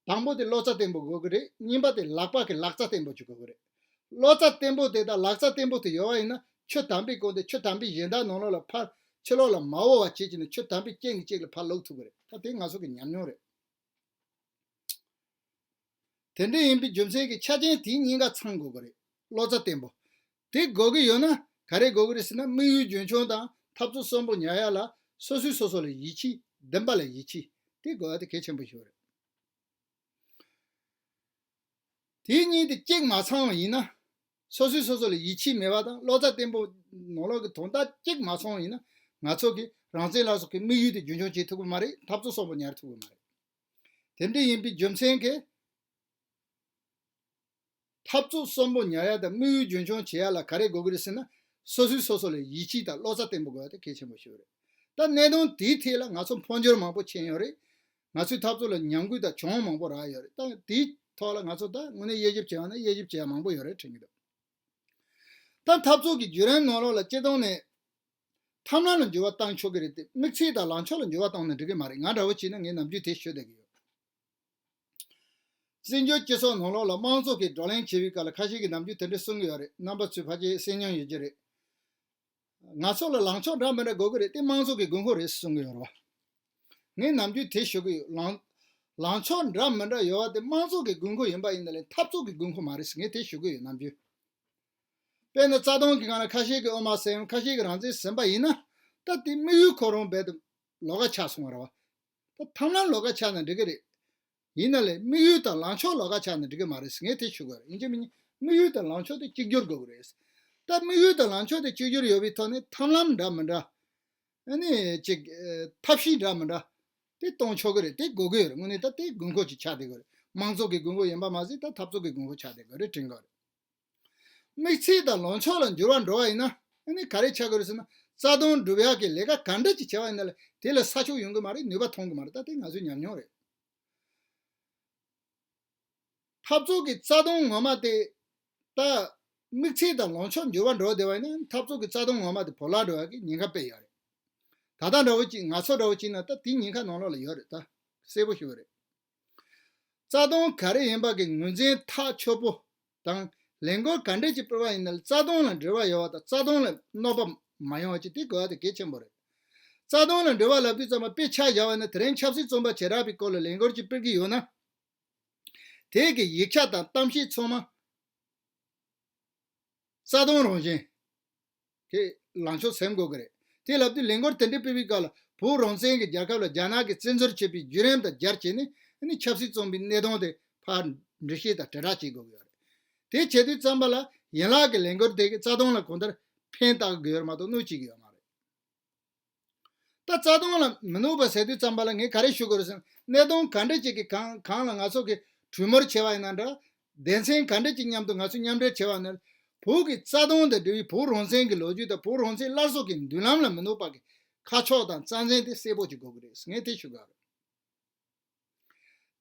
དང་པོ་དེ་བློ་རྩ་བརྟན་པོ་དགོས་ཀྱི་རེད། གཉིས་པ་དེ་ལག་པ་གི་ལག་རྩལ་བརྟན་པོ་ཅིག་དགོས་ཀྱི་རེད། བློ་རྩ་བརྟན་པོ་དེ་དང་ལག་རྩལ་བརྟན་པོ་དེ་ཡོད་པ་ཡིན་ན་ཆུ་དམ་པའི་གོང་དེ་ཆུ་དམ་པའི་གཞན་དག་ནང་ལོགས་ལ་ཕར་ཕྱི་ལོགས་ལ་མ་འོར་བ་བྱེད་ཀྱི་ནི་ཆུ་དམ་པའི་རྐྱེན་གྱི་གཅིག་ལ་ཕར་བླུག་ཐུབ་ཀྱི་རེད། ད་དེ་ང་ཚོ་གི་ཉམས་མྱོང་རེད། དེ་འདྲ་ཡིན་པའི་རྒྱུ་མཚན་གྱིས་ཆ་རྐྱེན་དེ་གཉིས་ཀ་ཚང་དགོས་ཀྱི་རེད། བློ་རྩ་བརྟན་པོ། དེ་དགོས་ཀྱི་ཡོད་ན་ག་རེ་དགོས་ཀྱི་རེད་ཟེར་ན་དམིགས་ཡུལ་རྒྱུན་འཁྱོངས་དང་འཐབ་རྩོད་གསོན་པོ་ཉར་ཡ་ལ་སོ་སོས་སོ་སོ་ལ་ཡིད་ཆེས་བདེན་པ་ལ་ཡིད་ཆེས་དེ་དགོས་ཡ་དེ་གལ་ཆེན་པོ་ཞིག་རེད། དེ་གཉིས་དེ་གཅིག་མ་ཚང་བ་ཡིན་ན། སོ་སོས་སོ་སོ་ལ་ཡིད་ཆེས་མེད་པ་དང་བློ་རྩ་བརྟན་པོ་ནང་ལོགས་ཀྱི་དོན་དག་གཅིག་མ་ཚང་བ་ཡིན་ན་ང་ཚོ་གི་རང་བཙན་ལ་སོགས་ཀྱི་དམིགས་ཡུལ་དེ་རྒྱུན་འཁྱོངས་བྱེད་ཐུབ་ཀྱི་མ་རེད། འཐབ་རྩོད་གསོན་པོ་ཉར་ཐུབ་ཀྱི་མ་རེད། དེ་འདྲ་ཡིན་པའི་རྒྱུ་མཚན་གྱིས་འཐབ་རྩོད་གསོན་པོ་ཉར་ཡ་དང་དམིགས་ཡུལ་རྒྱུན་འཁྱོངས་བྱེད་ཡ་ལ་ག་རེ་དགོས་ཀྱི་རེད་ཟེར་ན། སོ་སོས་སོ་སོ་ལ་ཡིད་ཆེས་དང་བློ་རྩ་བརྟན་པོ་དགོས་ཡ་དེ་གལ་ཆེན་པོ་ཞིག་རེད། ད་གནད་དོན་དེའི་ཐད་ལ་ང་ཚོ་འཕོ་འགྱུར་མང་པོ་ཕྱིན་ཡོད་རེད། ང་ཚོའི་འཐབ་རྩོད་ལ་ཉམས་རྒུད་དང་གྱོང་མང་པོ་རག་ཡོད་རེད། ད་དེའི་ཐོག་ལ་ང་ཚོ་ད་དངོས་གནས་དབྱེ་ཞིབ་བྱས་པ་ན་དབྱེ་ཞིབ་བྱེད་ཡ་མང་པོ་ཡོད་རེད་དྲན་གྱི་འདུག་ད་འཐབ་རྩོད་ཀྱི་བརྒྱུད་རིམ་ནང་ལོགས་ལ་སྤྱིར་བཏང་ནས་ཐབས་ལམ་ལ་འགྱུར་བ་བཏང་ཆོག་གི་རེད་དེ་དམིགས་ཚད་དང་ལངས་ཕྱོགས་ལ་འགྱུར་བ་བཏང་ན་འགྲིག་གི་མ་རེད། ང་འདྲ་བོ་བྱས་ན་ངས་ནམ་རྒྱུན་དེ་ཤོད་བསྡད་ཀྱི་ཡོད། བཙན་བྱོལ་སྤྱི་ཚོགས་ནང་ལོགས་ལ་དམངས་གཙོ་གི་བགྲོ་གླེང་བྱེད་པའི་སྐབས་ལ་ཁ་ཤས་ཀྱིས་ནམ་རྒྱུན་དེ་འདྲ་གསུང་གི་ཡོད་རེད། རྣམ་པ་ཚོས་ཕལ་ཆེར་གསན་མྱོང་ཡོད་ཀྱི་རེད། ང་ཚོ་ལ་ལངས་ཕྱོགས་འདྲ་མི་འདྲ་དགོས་ཀྱི་རེད་དེ་དམངས་གཙོ་གི་དགོས་མཁོ་རེད་གསུང་གི་ཡོད་རེད་བ། ངས་ནམ་རྒྱུན་དེ་ཞུ་གི་ཡོད། ལངས་ལངས་ཕྱོགས་འདྲ་མི་འདྲ་ཡོད་བ་དེ་དམངས་གཙོ་གི་དགོས་མཁོ་ཡིན་པ་ཡིན་ན་ལས་འཐབ་རྩོད་ཀྱི་དགོས་མཁོ་མ་རེད་ཟེར་ངས་དེ་ཞུ་གི་ཡོད་ནམ་རྒྱུན། དཔེར་ན་རྩ་དོན་གྱི་སྒང་ལ་ཁ་ཤས་ཀྱིས་དབུ་མ་ཟིན་ཁ་ཤས་ཀྱིས་རང་བཙན་ཟིན་པ་ཡིན་ན་ད་དེ་དམིགས་ཡུལ་ཁོ་རང་རྦད་དེ་ལོགས་ཀ་ཆགས་སོང་བ་རེད་བ། ད་ཐབས་ལམ་ལོགས་ཀ་ཆགས་ན་འགྲིག་གི་རེད། ཡིན་ན་ལས་དམིགས་ཡུལ་དང་ལངས་ཕྱོགས་ལོགས་ཀ་ཆགས་ན་འགྲིག་གི་མ་རེད་ཟེར་ངས་དེ་ཞུ་གི་ཡོད་རེད། ཡིན་གཅིག་མིན་གཉིས་དམིགས་ཡུལ་དང་ལངས་ཕྱོགས་དེ་གཅིག་གྱུར་དགོས་ཀྱི་རེད། ད་དམིགས་ཡུལ་དང་ལངས་ཕྱོགས་དེ་གཅིག་གྱུར་ཡོད་པའི་ཐོག་ནས་ཐབས་ལམ་འདྲ་མི་འདྲ། ཨ་ནི་ཅིག་ཨེ་ཐབས་ཤེས་འདྲ་མི་འདྲ། དེ་གཏོང་ཆོག་གི་རེད། དེ་དགོས་ཀྱི་ཡོད་རེད། དངོས་གནས་ད་དེ་དགོས་མཁོ་ཅིག་ཆགས་བསྡད་ཀྱི་རེད། དམངས་གཙོ་གི་དགོས་མཁོ་ཡིན་པ་མ་ཟད་ད་འཐབ་རྩོད་ཀྱི་དགོས་མཁོ་ཆགས་བསྡད་ཀྱི་རེད་དྲན་གྱི་རེད། དམིགས་ཚད་དང་ལངས་ཕྱོགས་ལ་འགྱུར་བ་འགྲོ་བ་ཡིན་ན་ཨ་ནི་ག་རེ་ཆགས་ཀྱི་རེད་ཟེར་ན་རྩ་དོན་སྒྲུབ་ཡག་གི་ལས་ཀ་ག་འདྲ་ཅིག་བྱས་པ་ཡིན་ན་ལས་དེ་ལ་ས་ཕྱོགས་ཡོང་གི་མ་རེད། ནུས་པ་ཐོན་གི་མ་རེད། ད་དེ་ང་ཚོའི་ཉམས་མྱོང་རེད། འཐབ་རྩོད་ཀྱི་རྩ་དོན་ངོ་མ་དེ་ད་དམིགས་ཚད་དང་ལངས་ཕྱོགས་འགྱུར་བ་འགྲོ་བསྡད་པ་ཡིན་ན་འཐབ་རྩོད་ཀྱི་རྩ་དོན་ངོ་མ་དེ་བོར་བརླག་འགྲོ་ཡག་གི་ཉེན་ཁ་དཔེ་ཡོད་རེད། ད་ལྟ་འདྲ་བོ་ཅིག་ང་ཚོ་འདྲ་བོ་ཅིག་ན་ད་དེ་ཉེན་ཁ་ནང་ལོགས་ལ་ཡོད་རེད། ད་གསལ་པོ་ཞུ་བ་རེད། རྩ་དོན་ག་རེ་ཡིན་པ་གི་ངོས་འཛིན་ཐག་ཆོད་པོ་དང་ལས་འགུལ་ག་འདྲས་ཅིག་སྤེལ་བ་ཡིན་ན་རྩ་དོན་ལ་འབྲེལ་བ་ཡོད་པ་དང་རྩ་དོན་ལ་གནོད་པ་མ་ཡོང་བ་ཅིག་དེ་དགོས་པ་དེ་གལ་ཆེན་པོ་རེད། རྩ་དོན་ལ་འབྲེལ་བ་ལབ་དུས་ཙམ་པ་དཔེ་ཆ་བཞག་པ་ཡིན་ན་དེ་རིང་ཆབ་སྲིད་བཙོན་པ་བྱེ་བྲག་པའི་སྐོར་ལ་ལས་འགུལ་ཅིག་སྤེལ་གྱི་ཡོད་ན། དེ་གི་ཡིག་ཆ་དང་གཏམ་བཤད་ཚང་མ་རྩ་དོན་རང་བཞིན་གྱི་ལངས་ཕྱོགས་ཟིན་དགོས་ཀྱི་རེད། དེ་ལབ་དུས་ལས་འགུལ་དེ་འདྲ་སྤེལ་བའི་སྐབས་ལ་བོད་རང་བཙན་གྱི་རྒྱལ་ཁབ་ལ་རྒྱ་ནག་གིས་བཙན་འཛུལ་བྱས་པའི་བརྒྱུད་རིམ་དང་སྦྱར་བྱས་ནས་ཨ་ནི་ཆབ་སྲིད་བཙོན་པའི་གནད་དོན་དེ་ཕར་འགྲེལ་བཤད་དང་དྲིལ་བསྒྲགས་བྱེད་དགོས་ཀྱི་ཡོད་རེད། དེ་བྱེད་དུས་ཙམ་པ་ལ་ཡན་ལག་གི་ལས་འགུལ་དེ་གིས་རྩ་དོན་ལ་གང་ལྟར་ཕན་བཏགས་དགོས་ཡོད་རེད་མ་གཏོགས་གནོད་བྱེད་ཀྱི་ཡོད་མ་རེད། ད་རྩ་དོན་ལ་མི་གནོད་པ་ཟེར་དུས་ཙམ་པ་ལ་ངས་ག་རེ་ཞུ་དགོས་རེད་ཟེར་ན་གནད་དོན་ག་འདྲ་ཅིག་གི་སྒང་སྒང་ལ་ང་ཚོ་གི་གྲོས་མོལ་བྱས་པ་ཡིན་ན་འདྲ། སྡེ་ཚན་ག་འདྲ་ཅིག་མཉམ་དུ་ང་ཚོས་མཉམ་འབྲེལ་བྱས་པ་ཡིན་ན་བོད་ཀྱི་རྩ་དོན་དང་འབྲེལ་བའི་བོད་རང་བཙན་གྱི་ལོ་རྒྱུས་དང་བོད་རང་བཙན་སླར་གསོ་གི་མདུན་ལམ་ལ་མི་གནོད་པ་གི་ཁ་ཕྱོགས་དང་རྩ་འཛིན་དེ་གསལ་པོ་ཅིག་དགོས་ཀྱི་རེད་ངས་དེ་ཞུ་གི་ཡོད་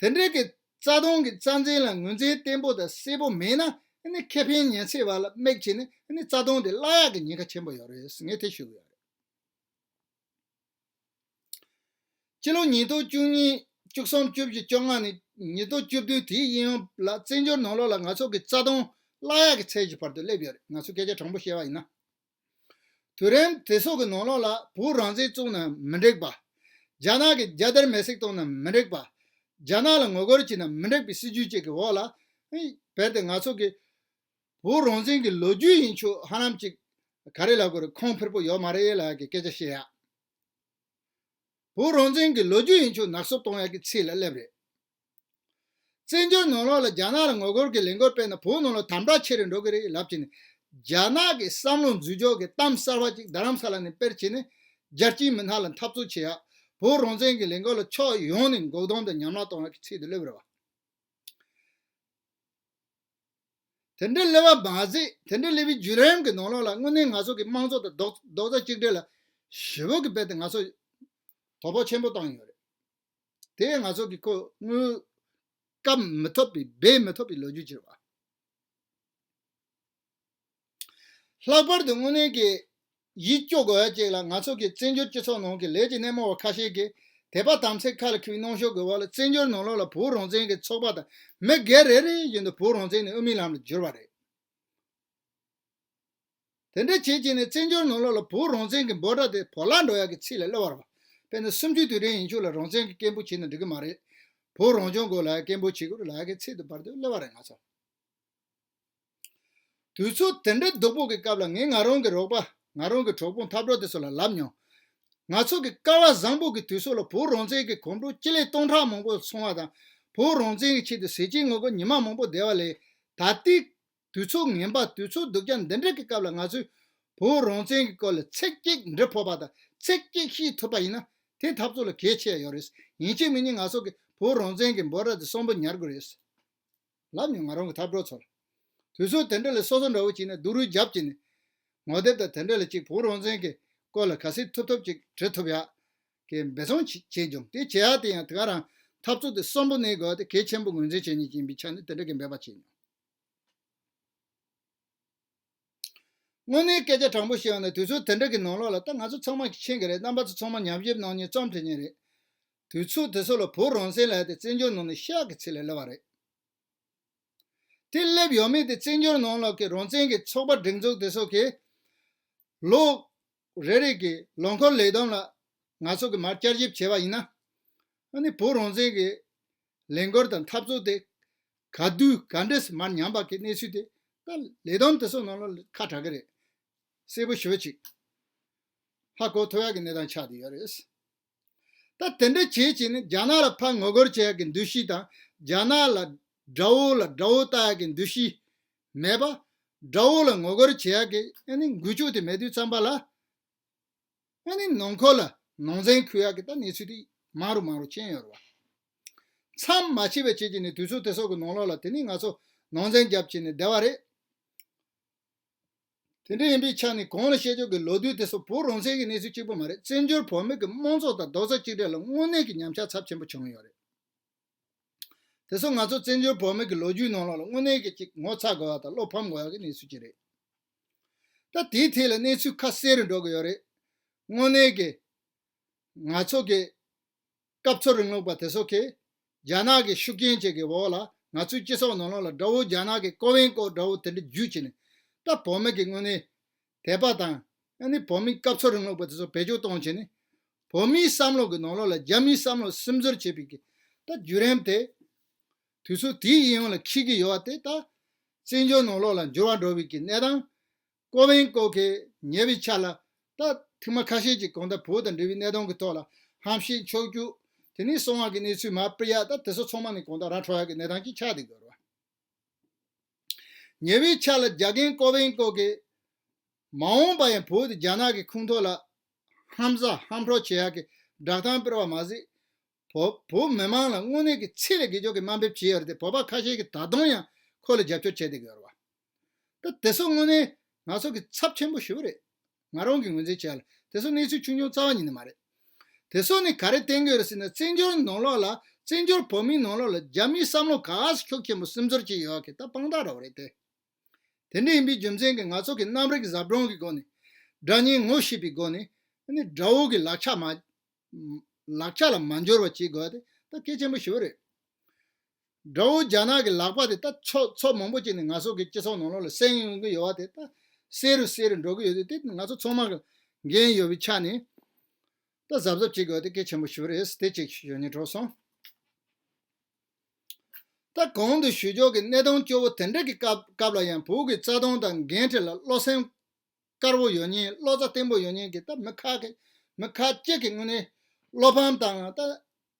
རེད། དེ་འདྲའི་གི་རྩ་དོན་གྱི་རྩ་འཛིན་ལ་ངོས་འཛིན་བརྟན་པོ་དང་གསལ་པོ་མེད་ན་ཨ་ནི་ཁེ་ཕན་ཉེན་ཚབས་བར་ལ་དམིགས་བྱས་ནས་ཨ་ནི་རྩ་དོན་དེ་བརླག་ཡག་གི་ཉེན་ཁ་ཆེན་པོ་ཡོད་རེད་ངས་དེ་ཞུ་གི་ཡོད་རེད། སྤྱི་ལོ་ཉིས་སྟོང་བཅུ་གཉིས་བཅུ་གསུམ་བཅུ་བཞི་བཅོ་ལྔ་ནས་ཉིས་སྟོང་བཅུ་བདུན་དེའི་དབྱིན་ཡུལ་ལ་བཙན་བྱོལ་ནང་ལོགས་ལ་ང་ཚོ་གི་རྩ་དོན་བརླག་ཡག་གི་ཚད་ཀྱི་བར་དུ་སླེབས་ཡོད་རེད། ང་ཚོ་སྐད་ཆ་དྲང་པོ་བཤད་པ་ཡིན་ན། དུས་རིམ་དེ་ཚོ་གི་ནང་ལོགས་ལ་བོད་རང་བཙན་བཙུགས་ན་མི་འགྲིག་པ། རྒྱ་ནག་གི་རྒྱལ་དར་མེ་བསྲེགས་གཏོང་ན་མི་འགྲིག་པ། རྒྱ་ནག་ལ་ངོ་རྒོལ་བྱས་ན་མི་འགྲིག་པའི་སྲིད་ཇུས་གཅིག་གི་འོག་ལ། རྦད་དེ་ང་ཚོ་གི་བོད་རང་བཙན་གྱི་ལོ་རྒྱུས་ཡིན་ཆོག་ཧ་ལམ་ཅིག་ག་རེ་ལབ་དགོས་རེད། ཁུངས་འཕེར་པོ་ཡོད་མ་རེད་ལབ་ཀྱི་སྐད་ཆ་བཤད་ཡ། བོད་རང་བཙན་གྱི་ལོ་རྒྱུས་ཡིན་ཆོག་ནག་བསུབ་གཏོང་ཡག་གི་ཚིག་ལ་སླེབས་རེད། བཙན་བྱོལ་ནང་ལོགས་ལ་རྒྱ་ནག་ལ་ངོ་རྒོལ་གྱི་ལས་འགུལ་སྤེལ་ན་བོད་ནང་ལ་དམ་དྲག་ཆེ་རུ་འགྲོ་གི་རེད་ལབ་ཀྱི་ནི། རྒྱ་ནག་གི་བསམ་བློ་འཛུལ་ཕྱོགས་ཀྱི་གཏམ་གསར་བ་ཅིག་རྡ་རམ་ས་ལ་ནས་སྤེལ་བྱས་ནས་རྒྱལ་སྤྱིའི་མི་སྣ་ལ་འཐབ་རྩོད་བྱེད་ཡ། བོད་རང་བཙན་གྱི་ལས་འགུལ་ལ་ཕྱོགས་ཡོངས་ནས་འགོག་སྡོམ་དང་ཉམས་ལེན་གཏོང་ཡ་གི་ཚིག་དེ་སླེབས་རེད་བ། དེ་འདྲ་སླེབས་པ་མ་ཟད། དེ་འདྲ་སླེབས་པའི་བརྒྱུད་རིམ་གྱི་ནང་ལོགས་ལ་དངོས་གནས་ང་ཚོ་གི་དམངས་གཙོ་དང་རྡོག་རྡོག་རྩ་གཅིག་སྒྲིལ་ལ་ཞེ་པོ་གི་རྦད་དེ་ང་ཚོ་དོ་ཕོག་ཆེན་པོ་བཏང་ཡོད་རེད། དེ་ང་ཚོ་གི་ཁོ་དངུལ་བཀབ་མི་ཐུབ་པའི་འབད་མི་ཐུབ་པའི་ལོ་རྒྱུས་ཅིག་རེད་བ། ལྷག་པར་དུ་དངོས་གནས་ཀྱི་ཡིད་སྐྱོ་དགོས་ཡ་ཅིག་ལ། ང་ཚོ་གི་བཙན་བྱོལ་སྤྱི་ཚོགས་ནང་གི་ལས་ཀྱི་སྣེ་མོ་བ་ཁ་ཤས་ཀྱིས་དད་པ་དམ་ཚིག་ཁ་ལ་འཁྱེར་བའི་གནོན་ཤུགས་ཀྱི་འོག་ལ་བཙན་བྱོལ་ནང་ལོགས་ལ་བོད་རང་བཙན་གྱི་ཚོགས་པ་དང་མི་སྒེར་རེ་རེ་བཞིན་དུ་བོད་རང་བཙན་ནི་དབུ་མའི་ལམ་ལ་བསྒྱུར་བ་རེད། དེ་འདྲ་བྱེད་ཀྱི་ནི་བཙན་བྱོལ་ནང་ལོགས་ལ་བོད་རང་བཙན་གྱི་འབོད་སྒྲ་དེ་བོར་བརླག་འགྲོ་ཡག་གི་ཚིག་ལ་སླེབས་པ་རེད་བ། དཔེར་ན་གསུམ་བཅུའི་དུས་དྲན་ཡིན་ཆོག་ལ་རང་བཙན་གྱི་སྐད་འབོད་བྱས་ན་འགྲིག་གི་མ་རེད། བོད་རང་སྐྱོང་དགོས་ལ་སྐད་འབོད་བྱེད་དགོས་ལ་གི་ཚིག་དེ་བར་དུ་སླེབས་པ་རེད་ང་ཚོ། དུས་ཚོད་དེ་འདྲའི་སྡུག་པོ་གི་སྐབས་ལ་ངས་ང་རང་གི་རོགས་པ། ང་རང་གི་གྲོགས་པོ་འཐབ་གྲོགས་དེ་ཚོ་ལ་ལབ་མྱོང་། ང་ཚོ་གི་སྐལ་བ་བཟང་པོ་གི་དུས་ཚོད་ལ་བོད་རང་བཙན་གྱི་གོམ་བགྲོད་སྤྱི་ལེ་སྟོང་ཕྲག་མང་པོ་སོང་བ་དང་། བོད་རང་བཙན་གྱི་ཆེད་དུ་ཟས་བཅད་ངོ་རྒོལ་ཉི་མ་མང་པོ་བསྡད་པ་ལས། ད་ལྟའི་དུས་ཚོད་ངན་པ་དུས་ཚོད་སྡུག་ཅག་འདི་འདྲ་གི་སྐབས་ལ་ང་ཚོས་བོད་རང་བཙན་གྱི་སྐོར་ལ་ཚིག་གཅིག་འབྲི་ཕོད་པ་དང་ཚིག་གཅིག་ཤེས་ཐུབ་པ་ཡིན་ན། དེ་འཐབ་རྩོད་ལ་གལ་ཆེ་ཡ་ཡོད་རེད། ཡིན་གཅིག་མིན་གཉིས་ང་ཚོ་གི་བོད་རང་བཙན་གྱི་འབོད་སྒྲ་དེ་གསོན་པོ་ཉར་དགོས་རེད། ལབ་མྱོང་ང་རང་གི་འཐབ་གྲོགས་ཚོར། དུས་ཚོད་དེ་འདྲ་ལ་སོ་སོ་འདྲ་བོ་བྱས་ནས་སྡུག་རུས་རྒྱབ་བྱས་ནས། ངོ་དེབ་དང་དེ་འདྲ་ལ་ཅིག་བོད་རང་བཙན་གྱི་སྐོར་ལ་ག་ཚོད་ཐུབ་ཐུབ་ཅིག་བྲི་ཐུབ་ཡག་གི་འབད་བརྩོན་བྱེད་བྱེད་བྱུང་། དེ་བྱེད་ཡག་དེ་ཡང་དེ་ག་རང་འཐབ་རྩོད་དེ་གསོན་པོ་གནས་དགོས་པ་དེ་གལ་ཆེན་པོ་ངོས་འཛིན་བྱེད་མཁན་ཅིག་ཡིན་པའི་ཆ་ནས་དེ་འདྲ་གི་འབད་པ་བྱེད་མྱོང་། དངོས་གནས་སྐད་ཆ་དྲང་པོ་བཤད་ཡོང་ན་དུས་ཚོད་དེ་འདྲ་གི་ནང་ལོགས་ལ་ད་ང་ཚོ་ཚང་མ་མཁྱེན་གི་རེད། རྣམ་པ་ཚོ་ཚང་མ་ཉམས་ཞིབ་གནང་མཁན་རྩོམ་འབྲི་མཁན་རེད། དུས་ཚོད་དེ་ཚོ་ལ་བོད་རང་བཙན་ལབ་ཡ་དེ་བཙན་བྱོལ་ནང་ནས་ཤག་གི་ཚིག་ལ་སླེབས་པ་རེད། དེ་སླེབས་ཡོད་མེད་དེ་བཙན་བྱོལ་ནང་ལོགས་ཀྱི་རང་བཙན་གྱི་ཚོགས་པ་སྒྲིག་འཛུགས་དེ་ཚོ་གིས་ལོ་རེ་རེ་གི་ལོ་འཁོར་ལས་བསྡོམས་ལ་ང་ཚོ་གི་མར་བསྐྱར་ཞིབ་བྱས་པ་ཡིན་ན། ཨ་ནི་བོད་རང་བཙན་གྱི་ལས་འགུལ་དང་འཐབ་རྩོད་དེ་ག་དུས་ག་འདྲས་མར་ཉམས་པ་གི་གནས་ཚུལ་དེ་ད་ལས་བསྡོམས་དེ་ཚོ་ནང་ལ་ཁ་གྲག་གི་རེད། གསལ་པོ་ཞེ་པོ་ཅིག་ཧ་གོ་ཐུབ་ཡག་གི་གནས་སྟངས་ཆགས་བསྡད་ཡོད་རེད། ད་དེ་འདྲ་བྱེད་བྱས་ནས་རྒྱ་ནག་ལ་ཕར་ངོ་རྒོལ་བྱེད་ཡག་གི་འདུ་ཤེས་དང་། རྒྱ་ནག་ལ་དགྲ་བོ་ལ་དགྲ་བོ་ལྟ་ཡག་གི་འདུ་ཤེས་མེད་པ། དགྲ་བོ་ལ་ངོ་རྒོལ་བྱེད་ཡག་གི་ཨ་ནི་འགུལ་ཕྱོགས་དེ་མེད་དུས་ཙམ་པ་ལ། ཨ་ནི་ནང་ཁུལ་ལ་ནང་འཛིང་ཁུལ་ཡག་གི་ད་གནས་ཚུལ་དེ་མང་རུ་མང་རུ་ཕྱིན་ཡོད་རེད་བ། མཚམས་མ་ཆད་པའི་བྱེད་ཀྱི་ནི་དུས་ཚོད་དེ་ཚོ་གི་ནང་ལོགས་ལ་དེ་ནི་ང་ཚོ་ནང་འཛིང་རྒྱབ་བྱས་ནས་བསྡད་པ་རེད། དེ་འདྲ་ཡིན་པའི་ཆ་ནས་གོང་ལ་བཤད་ཕྱོགས་ཀྱི་ལོ་རྒྱུས་དེ་ཚོ་བོད་རང་བཙན་གྱི་གནས་ཚུལ་གཅིག་པུ་མ་རེད། བཙན་བྱོལ་བོད་མི་གི་དམངས་གཙོ་དང་རྡོག་རྩ་གཅིག་སྒྲིལ་ལ་དངོས་གནས་ཀྱི་ཉམས་ཆག་ཚབས་ཆེན་པོ་བྱུང་ཡོད་རེད། དེ་ཚོ་ང་ཚོ་བཙན་བྱོལ་བོད་མི་གི་ལོ་རྒྱུས་ནང་ལོགས་ལ་དངོས་གནས་ཀྱི་ཅིག་ངོ་ཚ་དགོས་པ་དང་བློ་ཕམ་དགོས་པ་གི་གནས་ཚུལ་ཅིག་རེད། ད་དེའི་ཐད་ལ་གནས་ཚུལ་ཁ་གསལ་རུ་འགྲོ་གི་ཡོད་རེད། དངོས་གནས་ཀྱི་ང་ཚོ་གི་སྐབས་འཚོལ་རིང་ལུགས་པ་དེ་ཚོ་གིས་རྒྱ་ནག་གི་ཤུགས་རྐྱེན་ཅིག་གི་འོག་ལ་ང་ཚོའི་སྤྱི་ཚོགས་ནང་ལོགས་ལ་དགྲ་བོ་རྒྱ་ནག་གི་ཀོ་བན་ཀོ་དགྲ་བོ་དེ་འདྲ་བརྒྱུད་བྱས་ནས། ད་བོད་མི་གི་དངོས་གནས་དད་པ་དང་། ཨ་ནི་བོད་མིའི་སྐབས་འཚོལ་རིང་ལུགས་པ་དེ་ཚོ་བེད་སྤྱོད་གཏོང་བྱས་ནས། བོད་མིའི་བསམ་བློ་གི་ནང་ལོགས་ལ་རྒྱ་མིའི་བསམ་བློ་སིམ་འཛུལ་བྱེད་པའི་གི་ད་བརྒྱུད་རིམ་དེ། དུས་ཚོད་དེའི་དབྱིངས་ལ་འཁེལ་གྱི་ཡོད་པ་དེ་ད་བཙན་བྱོལ་ནང་ལོགས་ལ་འགྱུར་བ་འགྲོ་བའི་གི་གནས་སྟངས། ཀོ་བན་ཀོ་གི་ཉེ་བའི་ཆར་ལ་ད་ཐེངས་མ་ཁ་ཤས་ཅིག་གང་ལྟར་བོད་དང་འབྲེལ་བའི་གནད་དོན་གྱི་ཐོག་ལ་ཧམ་བཤད་འཁྱོག་བརྗོད། དེ་ནས་གསང་བ་གི་གནས་ཚུལ་མར་སྤེལ་ཡག་ད་དེ་ཚོ་ཚང་མ་ནི་གང་ལྟར་ར་འཕྲོད་ཡག་གི་གནས་སྟངས་ཅིག་ཆགས་བསྡད་ཡོད་རེད་བ། ཉེ་བའི་ཆར་ལ་རྒྱ་རྒན་ཀོ་བན་ཀོ་གིས་མ་འོངས་པ་ཡང་བོད་དེ་རྒྱ་ནག་གི་ཁོངས་གཏོགས་ལ་ཧམ་ཟ་ཧམ་འཕྲོག་བྱེད་ཡག་གི་བསྒྲགས་གཏམ་སྤེལ་བ་མ་ཟད། བོད་བོད་མི་མང་ལ་དངོས་གནས་ཀྱི་ཚད་ལས་བརྒལ་ཕྱོགས་ཀྱི་དམའ་འབེབས་བྱས་ཡོད་རེད་དེ། བོད་པ་ཁ་ཤས་ཀྱིས་ད་དུང་ཡང་ཁོ་ལ་རྒྱབ་སྐྱོར་བྱས་བསྡད་ཀྱི་ཡོད་རེད་བ། ད་དེ་ཚོ་དངོས་གནས་ང་ཚོ་གི་ཚབས་ཆེན་པོ་ཞེ་པོ་རེད། ང་རང་གི་ངོས་འཛིན་བྱས་ལ་དེ་ཚོ་གནས་ཚུལ་ཆུང་ཆུང་རྩ་བ་ཉིད་ནས་མ་རེད། དེ་ཚོ་ནི་ག་རེ་བསྟན་གྱི་ཡོད་རེད་ཟེར་ན། བཙན་བྱོལ་ནང་ལོགས་ལ་བཙན་བྱོལ་བོད་མིའི་ནང་ལོགས་ལ་རྒྱ་མིའི་བསམ་བློ་ག་ཚོད་ཤུགས་ཆེན་པོ་སིམ་འཛུལ་བྱས་ཡོད་ཀྱི་ད་དཔང་རྟགས་རེད་བ་རེད་དེ། དེ་འདྲ་ཡིན་པའི་རྒྱུ་མཚན་གྱིས་ང་ཚོ་གི་རྣམ་རིག་གཟབ་གྲོང་གི་སྒོ་ནས། དགྲ་གཉེན་ངོ་ཤེས་པའི་སྒོ་ནས། ཨ་ནི་དགྲ་བོ་གི་ལག་ཆ་མ། ལག་ཆ་ལ་མ་འབྱོར་བ་བྱེད་དགོས་པ་དེ་ད་གལ་ཆེན་པོ་ཞེ་པོ་རེད། དགྲ་བོ་རྒྱ་ནག་གི་ལག་པ་དེ་ད་ཕྱོགས་ཕྱོགས་མང་པོ་ཅིག་ནས་ང་ཚོ་གི་སྤྱི་ཚོགས་ནང་ལོགས་ལ་གསན་ཡོང་གི་ཡོད་པ་དེ་ད་གསལ་རུ་གསལ་རུ་འགྲོ་གི་ཡོད་དུས་དེ་ང་ཚོ་ཚང་མ་གི་འགན་ཡོད་པའི་ཆ་ནས་ད་གཟབ་གཟབ་བྱེད་དགོས་པ་དེ་གལ་ཆེན་པོ་ཞེ་པོ་རེད། དེ་གཅིག་ཞུ་སྙིང་བྲོ་སོང་། ད་གོང་དུ་ཞུ་ཕྱོགས་ཀྱི་གནས་སྟངས་སྐྱོ་བོ་དེ་འདྲ་གི་སྐབས་སྐབས་ལ་ཡང་བོད་ཀྱི་རྩ་དོན་དང་འགན་འཁྲི་ལ་བློ་སེམས་དཀར་པོ་ཡོད་མཁན། བློ་རྩ་བརྟན་པོ་ཡོད་མཁན་གྱི་ད་མི་ཁག་གི་མི་ཁག་ཅིག་གི་ངོས་ནས་བློ་ཕམ་དང་ད་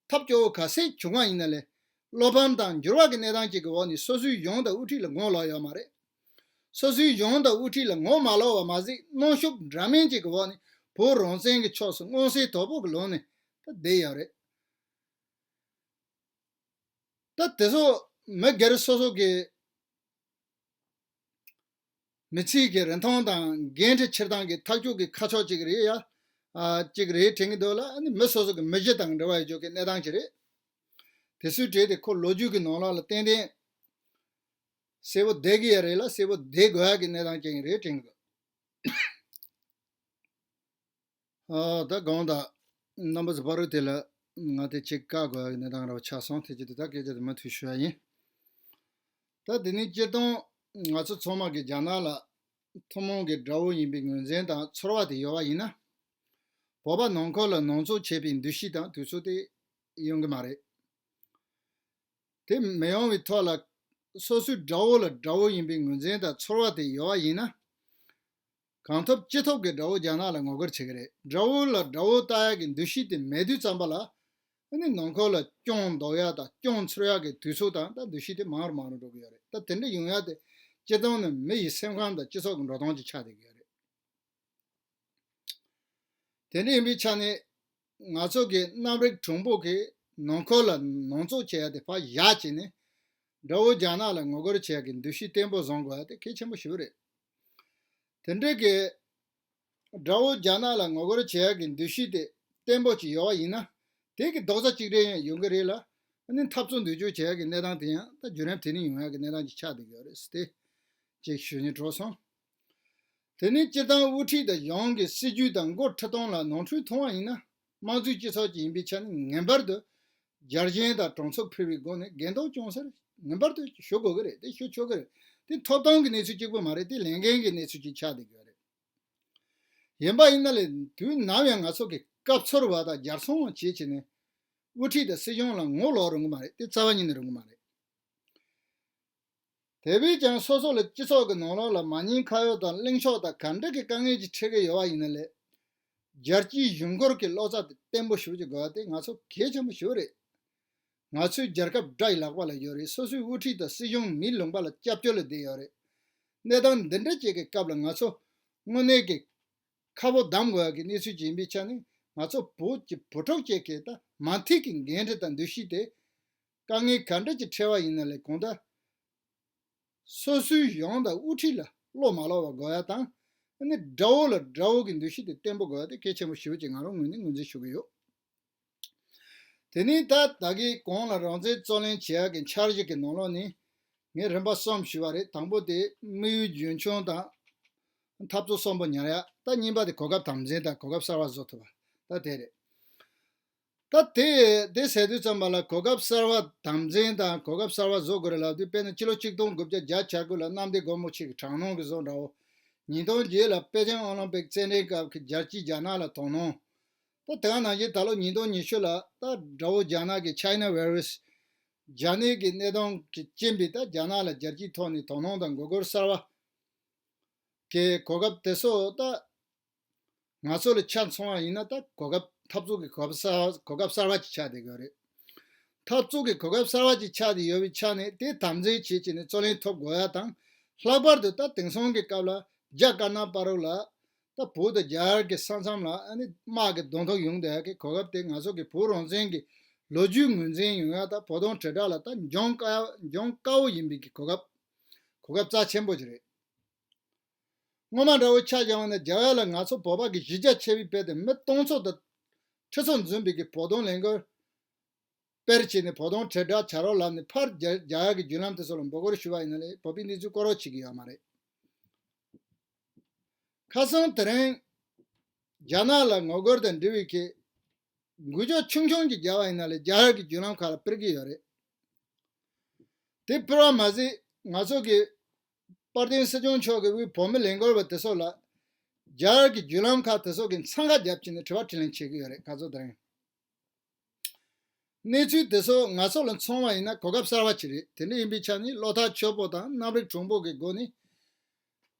ཐབས་སྐྱོ་བོ་ག་ཚད་བྱུང་བ་ཡིན་ན་ལས་བློ་ཕམ་དང་འགྱུར་བ་གི་གནས་སྟངས་ཅིག་གི་འོག་ནས་སོ་སོའི་གཞུང་དང་དབུ་ཁྲིད་ལ་ངོ་ལོག་ཡོད་མ་རེད། སོ་སོའི་གཞུང་དང་དབུ་ཁྲིད་ལ་ངོ་མ་ལོག་པ་མ་ཟད་གནོན་ཤུགས་འདྲ་མིན་ཅིག་གི་འོག་ནས་བོད་རང་བཙན་གྱི་ཕྱོགས་སུ་མངོན་གསལ་དོད་པོ་གི་ལོག་ནས་ད་བསྡད་ཡོད་རེད། ད་དེ་ཚོ་མི་སྒེར་སོ་སོ་གི་མི་ཚེ་གི་རིན་ཐང་དང་འགན་འཁྲི་འཁྱེར་སྟངས་ཀྱི་ཐག་གཅོད་ཀྱི་ཁ་ཕྱོགས་གཅིག་རེད་ཡ། ཨ་གཅིག་རེད་དྲན་གྱི་འདུག་ལ། ཨ་ནི་མི་སོ་སོ་གི་མི་གཞི་དང་འབྲེལ་བ་ཡོད་ཆོག་གི་གནས་སྟངས་ཅིག་རེད། དེ་ཚོའི་གྲས་དེ་ཁོ་ལོ་རྒྱུས་ཀྱི་ནང་ལོགས་ལ་ཏན་ཏན་གསལ་པོ་བསྡད་ཀྱི་ཡ་རེད་ལ། གསལ་པོ་བསྡད་དགོས་ཡ་གི་གནས་སྟངས་ཅིག་རེད་དྲན་གྱི་འདུག་ཨ་ད་དགོངས་དག་རྣམ་པ་ཚོ་བར་དུ་དེ་ལ་ང་དེ་ཅིག་བཀག་དགོས་ཀྱི་གནས་སྟངས་ར་བ་ཆགས་སོང་། དེ་ཅི་དེ་ད་སྐད་ཆ་དེ་མུ་མཐུད་ཞུ་ཡ་ཡིན། ད་དེ་ནས་སྤྱིར་བཏང་ང་ཚོ་ཚང་མ་གི་རྒྱ་ནག་ལ་ཐུན་མོང་གི་དགྲ་བོ་ཡིན་པའི་ངོས་འཛིན་དང་ཚོར་བ་དེ་ཡོད་པ་ཡིན་ན། བོད་པ་ནང་ཁུལ་ལ་ནང་འཛུགས་བྱེད་པའི་འདུ་ཤེས་དང་དུས་ཚོད་དེ་ཡོང་གི་མ་རེད། དེ་མི་ཡོང་བའི་ཐོག་ལ་སོ་སོའི་དགྲ་བོ་ལ་དགྲ་བོ་ཡིན་པའི་ངོས་འཛིན་དང་ཚོར་བ་དེ་ཡོད་པ་ཡིན་ན། གང་ཐུབ་ཅི་ཐུབ་ཀྱིས་དགྲ་བོ་རྒྱ་ནག་ལ་ངོ་རྒོལ་བྱེད་ཀྱི་རེད། དགྲ་བོ་ལ་དགྲ་བོ་ལྟ་ཡག་གི་འདུ་ཤེས་དེ་མེད་དུས་ཙམ་པ་ལ། ཨ་ནི་ནང་ཁུལ་ལ་སྐྱོན་འདོགས་ཡག་དང་སྐྱོན་འཚོལ་ཡག་གི་དུས་ཚོད་དང་ད་འདུ་ཤེས་དེ་མང་རུ་མང་རུ་འགྲོ་གི་ཡོད་རེད། ད་དེ་འདྲ་ཡོང་ཡག་དེ་སྤྱིར་བཏང་ནས་མི་ཡི་སེམས་ཁམས་དང་སྤྱི་ཚོགས་ཀྱི་འགྲོ་སྟངས་ཀྱི་ཆ་དེ་གི་ཡོད་རེད། དེ་འདྲ་ཡིན་པའི་ཆ་ནས་ང་ཚོ་གི་གནམ་རིག་གྲོང་པོ་གི་ནང་ཁུལ་ལ་ནང་འཛུགས་བྱེད་ཡག་དེ་ཕར་བཞག་བྱས་ནས་དགྲ་བོ་རྒྱ་ནག་ལ་ངོ་རྒོལ་བྱེད་ཡག་གི་འདུ་ཤེས་བརྟན་པོ་བཟུང་དགོས་ཡག་དེ་གལ་ཆེན་པོ་ཞེ་པོ་རེད། དེ་འདྲའི་གི་དགྲ་བོ་རྒྱ་ནག་ལ་ངོ་རྒོལ་བྱེད་ཡག་གི་འདུ་ཤེས་དེ་བརྟན་པོ་ཅིག་ཡོད་པ་ཡིན་ན། དེ་གི་རྡོག་རྩ་གཅིག་སྒྲིལ་ཡང་ཡོང་གི་རེད་ལ། ཨ་ནི་འཐབ་རྩོད་མདུན་སྐྱོད་བྱེད་ཡག་གི་གནས་སྟངས་དེ་ཡང་ད་བརྒྱུད་རིམ་དེ་ནས་ཡོང་ཡག་གི་གནས་སྟངས་ཅིག་ཆགས་བསྡད་ཀྱི་ཡོད་རེད་ཟེར་ཏེ་ཅིག་ཞུ་སྙིང་བྲོ་སོང་། དེ་ནི་སྤྱིར་བཏང་དབུ་ཁྲིད་དང་གཞུང་གི་སྲིད་ཇུས་དང་འགོ་ཁྲིད་སྟངས་ལ་ནོར་འཁྲུལ་མཐོང་བ་ཡིན་ན། དམངས་གཙོའི་སྤྱི་ཚོགས་ཅིག་ཡིན་པའི་ཆ་ནས་ངེས་པར་དུ་རྒྱལ་ཞེན་དང་གྲོང་ཚོ་ཕུད་པའི་སྒོ་ནས་འགན་ཐོག་སྐྱོང་སར་ངེས་པར་དུ་ཞུ་དགོས་ཀྱི་རེད། དེ་ཞུ་ཆོག་གི་རེད། དེ་ཐོབ་ཐང་གི་གནས་ཚུལ་གཅིག་པུ་མ་རེད། དེ་ལས་འགན་གྱི་གནས་ཚུལ་ཅིག་ཆགས་བསྡད་ཀྱི་ཡོད་རེད། ཡིན་པ་ཡིན་ན་ལས་དུས་ནམ་ཡང་ང་ཚོ་གི་སྐབས་འཚོལ་བ་དང་རྒྱལ་སྲུང་བ་བྱེད་བྱས་ནས་དབུ་ཁྲིད་དང་སྲིད་གཞུང་ལ་ངོ་ལོག་རུང་གི་མ་རེད། དེ་རྩ་བ་ཉིད་ནས་རུང་གི་མ་རེད། དེ་བས་ཀྱང་སོ་སོ་ལ་སྤྱི་ཚོགས་ཀྱི་ནང་ལོགས་ལ་མ་ཉེས་ཁ་གཡོག་དང་གླེང་ཕྱོགས་དང་ག་འདྲ་གི་དཀའ་ངལ་ཅིག་འཕྲད་ཀྱི་ཡོད་པ་ཡིན་ན་ལས། རྒྱལ་སྤྱིའི་གཞུང་སྒེར་གྱི་བློ་རྩ་དེ་བརྟན་པོ་ཞེ་པོ་ཅིག་དགོས་པ་དེ་ང་ཚོ་གལ་ཆེན་པོ་ཞེ་པོ་རེད། ང་ཚོའི་རྒྱལ་ཁབ་དགྲ་ཡི་ལག་པ་ལ་ཡོད་རེད། སོ་སོའི་དབུ་ཁྲིད་དང་སྲིད་གཞུང་མིའི་ལུང་པ་ལ་སྐྱབས་བཅོལ་ལ་བསྡད་ཡོད་རེད། གནས་སྟངས་འདི་འདྲ་ཅིག་གི་སྐབས་ལ་ང་ཚོ་དངོས་གནས་ཀྱི་ཁ་ཕོ་བསྡམ་དགོས་ཡག་གི་གནས་ཚུལ་ཅིག་ཡིན་པའི་ཆ་ནས་ང་ཚོ་བོད་ཀྱི་བུ་ཕྲུག་ཅིག་གི་ད་མ་མཐའི་གི་འགན་འཁྲི་དང་འདུ་ཤེས་དེ། དཀའ་ངལ་ག་འདྲ་ཅིག་འཕྲད་པ་ཡིན་ན་ལས་གང་ལྟར། སོ་སོའི་གཞུང་དང་དབུ་ཁྲིད་ལ་བློ་མ་ལོག་པ་དགོས་ཡ་དང་། ཨ་ནི་དགྲ་བོ་ལ་དགྲ་བོ་གི་འདུ་ཤེས་དེ་བརྟན་པོ་དགོས་ཡ་དེ་གལ་ཆེན་པོ་ཞེ་པོ་ཅིག་ང་རང་ངོས་ནས་ངོས་འཛིན་ཞུ་གི་ཡོད། དེ་ནས་ད་ད་གིན་གོང་ལ་རང་བཙན་རྩོད་ལེན་བྱེད་ཡ་གི་འཆར་གཞི་གི་ནང་ལོགས་ནས་ངས་རིམ་པ་གསུམ་ཞུས་པ་རེད། དང་པོ་དེ་དམིགས་ཡུལ་རྒྱུན་འཁྱོངས་དང་འཐབ་རྩོད་གསོན་པོ་ཉར་ཡ། ད་གཉིས་པ་དེ་གོ་སྐབས་དམ་འཛིན་དང་གོ་སྐབས་གསར་པ་བཟོ་ཐུབ་པ་ད་དེ་རེད། ད་དེ་དེ་ཟེར་དུས་ཙམ་པ་ལ་གོ་སྐབས་གསར་བ་དམ་འཛིན་དང་གོ་སྐབས་གསར་བ་བཟོ་དགོས་རེད་ལབ་དུས། དཔེར་ན་ཕྱི་ལོ་ཆིག་སྟོང་དགུ་བརྒྱ་བརྒྱད་ཅུ་གྱ་དགུ་ལ་གནམ་བདེ་སྒོ་མོ་ཆེ་གི་དྲག་སྣང་གི་བཟོ་འདྲ་བོ། ཉིས་སྟོང་བརྒྱད་ལ་པེ་ཅིང་ཨོ་ལིམ་པིག་རྩེད་འགྲན་སྐབས་ཀྱི་རྒྱལ་སྤྱིའི་རྒྱ་ནག་ལ་དོ་སྣང་། ད་དེ་ག་ནང་བཞིན་ད་ལོ་ཉིས་སྟོང་ཉི་ཤུ་ལ་ད་དགྲ་བོ་རྒྱ་ནག་གི་China virus། རྒྱ་ནག་གི་གནས་སྟངས་ཀྱི་རྐྱེན་པས་ད་རྒྱ་ནག་ལ་རྒྱལ་སྤྱིའི་ཐོག་ནས་དོ་སྣང་དང་མགོ་སྐོར་གསར་བ་གི་གོ་སྐབས་དེ་ཚོ་ད་ང་ཚོ་ལ་ཆ་མཚོན་པ་ཡིན་ན། ད་གོ་སྐབས་འཐབ་རྩོད་ཀྱི་གོ་སྐབས་གསར་བ་གོ་སྐབས་གསར་བ་ཅིག་ཆགས་བསྡད་ཡོད་རེད། འཐབ་རྩོད་ཀྱི་གོ་སྐབས་གསར་བ་ཅིག་ཆགས་བསྡད་ཡོད་པའི་ཆ་ནས་དེ་དམ་འཛིན་བྱེད་བྱས་ནས་རྩོད་ལེན་ཐོབ་དགོས་ཡ་དང་། ལྷག་པར་དུ་ད་དེང་སང་གི་སྐབས་ལ་རྒྱ་དཀར་ནག་བར་ལ་ད་བོད་དང་རྒྱ་གར་གྱི་ས་མཚམས་ལ་ཨ་ནི་དམག་གི་གདོང་ཐུག་ཡོང་བསྡད་ཡ་གི་གོ་སྐབས་དེ་ང་ཚོ་གི་བོད་རང་བཙན་གྱི་ལོ་རྒྱུས་ངོས་འཛིན་ཡོང་ཡ་དང་བོད་དོན་དྲིལ་བསྒྲགས་ལ་ད་འཇོན་དཀའ་འཇོན་དཀའ་བོ་ཡིན་པའི་གི་གོ་སྐབས་གོ་སྐབས་རྩ་ཆེན་པོ་ཅིག་རེད། སྔོན་མ་འདྲ་བོ་ཆ་བཞག་པ་ན་རྒྱ་གར་ལ་ང་ཚོ་བོད་པ་གི་གཞི་རྒྱ་ཆེ་བའི་དཔེ་དེ་མི་སྟོང་ཚོ་དང་ཁྲི་ཚོ་འཛོམས་པའི་གི་བོད་དོན་ལས་འགུལ་སྤེལ་བྱས་ནས་བོད་དོན་དྲིལ་བསྒྲགས་བྱ་རོགས་ལབ་ནས་ཕར་རྒྱ་རྒྱ་གར་གྱི་བརྒྱུད་ལམ་དེ་ཚོ་ལ་འབོད་སྐུལ་ཞུ་བ་ཡིན་ན་ལས་བོད་པའི་གནས་ཚུལ་བཀོད་རོགས་བྱེད་ཀྱི་ཡོད་མ་རེད། ཁ་སང་དེ་རིང་རྒྱ་ནག་ལ་ངོ་རྒོལ་དང་འབྲེལ་བའི་གི་ འགུལ་སྐྱོད་ཆུང་ཆུང་ཅིག་བརྒྱབ་པ་ཡིན་ན་ལས་རྒྱ་གར་གྱི་བརྒྱུད་ལམ་ཁག་ལ་སྤེལ་གྱི་ཡོད་རེད། དེ་སྤེལ་བ་མ་ཟད་ང་ཚོ་གི་དཔལ་ལྡན་སྲིད་སྐྱོང་མཆོག་གི་དབུས་བོད་མི་ལས་འགུལ་བ་དེ་ཚོ་ལ་རྒྱ་གར་གྱི་བརྒྱུད་ལམ་ཁག་དེ་ཚོ་གི་འཚང་ཁ་བརྒྱབ་བྱས་ནས་དྲི་བ་དྲིས་ལན་བྱེད་ཀྱི་ཡོད་རེད། ཁ་ཚོ་དེ་རིང་། གནས་ཚུལ་དེ་ཚོ་ང་ཚོ་ལ་མཚོན་པ་ཡིན་ན་གོ་སྐབས་གསར་བ་ཅིག་རེད། དེ་འདྲ་ཡིན་པའི་ཆ་ནས་བློ་ཐག་ཆོད་པོ་དང་རྣམ་རིག་གྲུང་པོ་གི་སྒོ་ནས་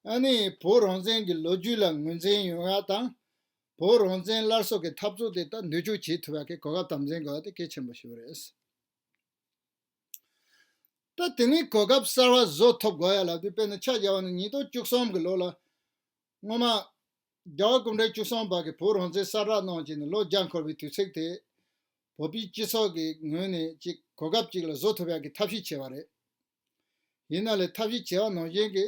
ཨ་ནི་བོད་རང་བཙན་གྱི་ལོ་རྒྱུས་ལ་ངོས་འཛིན་ཡོང་ཡ་དང་། བོད་རང་བཙན་སླར་གསོ་གི་འཐབ་རྩོད་དེ་ད་མདུན་སྐྱོད་བྱེད་ཐུབ་ཡ་གི་གོ་སྐབས་དམ་འཛིན་དགོས་ཡ་དེ་གལ་ཆེན་པོ་ཞིག་རེད། ད་དེ་ནས་གོ་སྐབས་གསར་བ་བཟོ་ཐུབ་དགོས་ཡ་ལབ་དུས་དཔེར་ན་ཆ་བཞག་པ་ན་ཉིས་སྟོང་བཅུ་གསུམ་གྱི་ལོ་ལ་སྔོན་མ་རྒྱལ་བ་སྐུ་ཕྲེང་བཅུ་གསུམ་པ་གིས་བོད་རང་བཙན་གསལ་བསྒྲགས་གནང་བྱས་ནས་ལོ་བརྒྱ་འཁོར་བའི་དུས་ཚིགས་དེ་བོད་པའི་སྤྱི་ཚོགས་ཀྱི་ངོས་ནས་ཅིག་གོ་སྐབས་ཅིག་ལ་བཟོ་ཐུབ་ཡ་གི་ཐབས་ཤེས་བྱས་པ་རེད། ཡིན་ན་ལས་ཐབས་ཤེས་བྱས་པ་ནང་བཞིན་གྱི་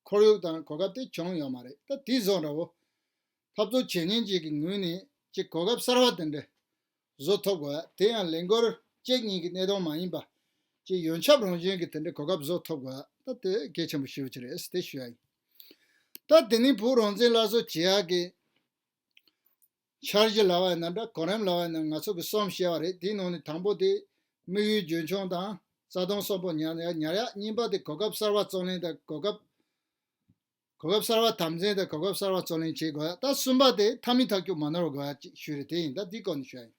ཁོར་ཡུག་དང་གོ་སྐབས་དེ་བྱུང་ཡོད་མ་རེད། ད་དེ་བཟོ་འདྲ་བོ། འཐབ་རྩོད་བྱེད་མཁན་ཅིག་གི་ངོས་ནས་ཅིག་གོ་སྐབས་གསར་བ་དེ་འདྲ་བཟོ་ཐུབ་དགོས། དེ་ཡང་ལས་འགུལ་གཅིག་གཉིས་ཀྱི་གནད་དོན་མ་ཡིན་པ། ཅིག་ཡོན་ཆབ་རང་བཞིན་གྱི་དེ་འདྲའི་གོ་སྐབས་བཟོ་ཐུབ་དགོས། ད་དེ་གལ་ཆེན་པོ་ཞེ་པོ་ཅིག་རེད་དེ་ཞུ་ཡ་ཡིན། ད་དེ་ནས་བོད་རང་བཙན་སླར་གསོ་བྱེད་ཡ་གི་འཆར་གཞི་ལབ་པ་ཡིན་ན་འདྲ་གོ་རིམ་ལབ་པ་ཡིན་ན་ང་ཚོ་གི་གསུམ་བཤད་པ་རེད། དེའི་ནང་ནས་དང་པོ་དེ་དམིགས་ཡུལ་རྒྱུན་འཁྱོངས་དང་རྩ་དོན་གསལ་པོ་ཉར་ཡ་ཉར་ཡ། གཉིས་པ་དེ་གོ་སྐབས་གསར་བ་བརྩོན་ལེན་དང་གོ་སྐབས་གོ་སྐབས་གསར་བ་དམ་འཛིན་དང་གོ་སྐབས་གསར་བ་བརྩོན་ལེན་བྱེད་དགོས་ཡ། ད་གསུམ་པ་དེ་མཐའ་མའི་ཐག་གཅོད་མ་ནོར་བ་དགོས་ཡ་ཅིག་ཞུས་རེད། དེ་ཡིན། ད་འདི་སྐོར་ནས་ཞུ་ཡ་ཡིན།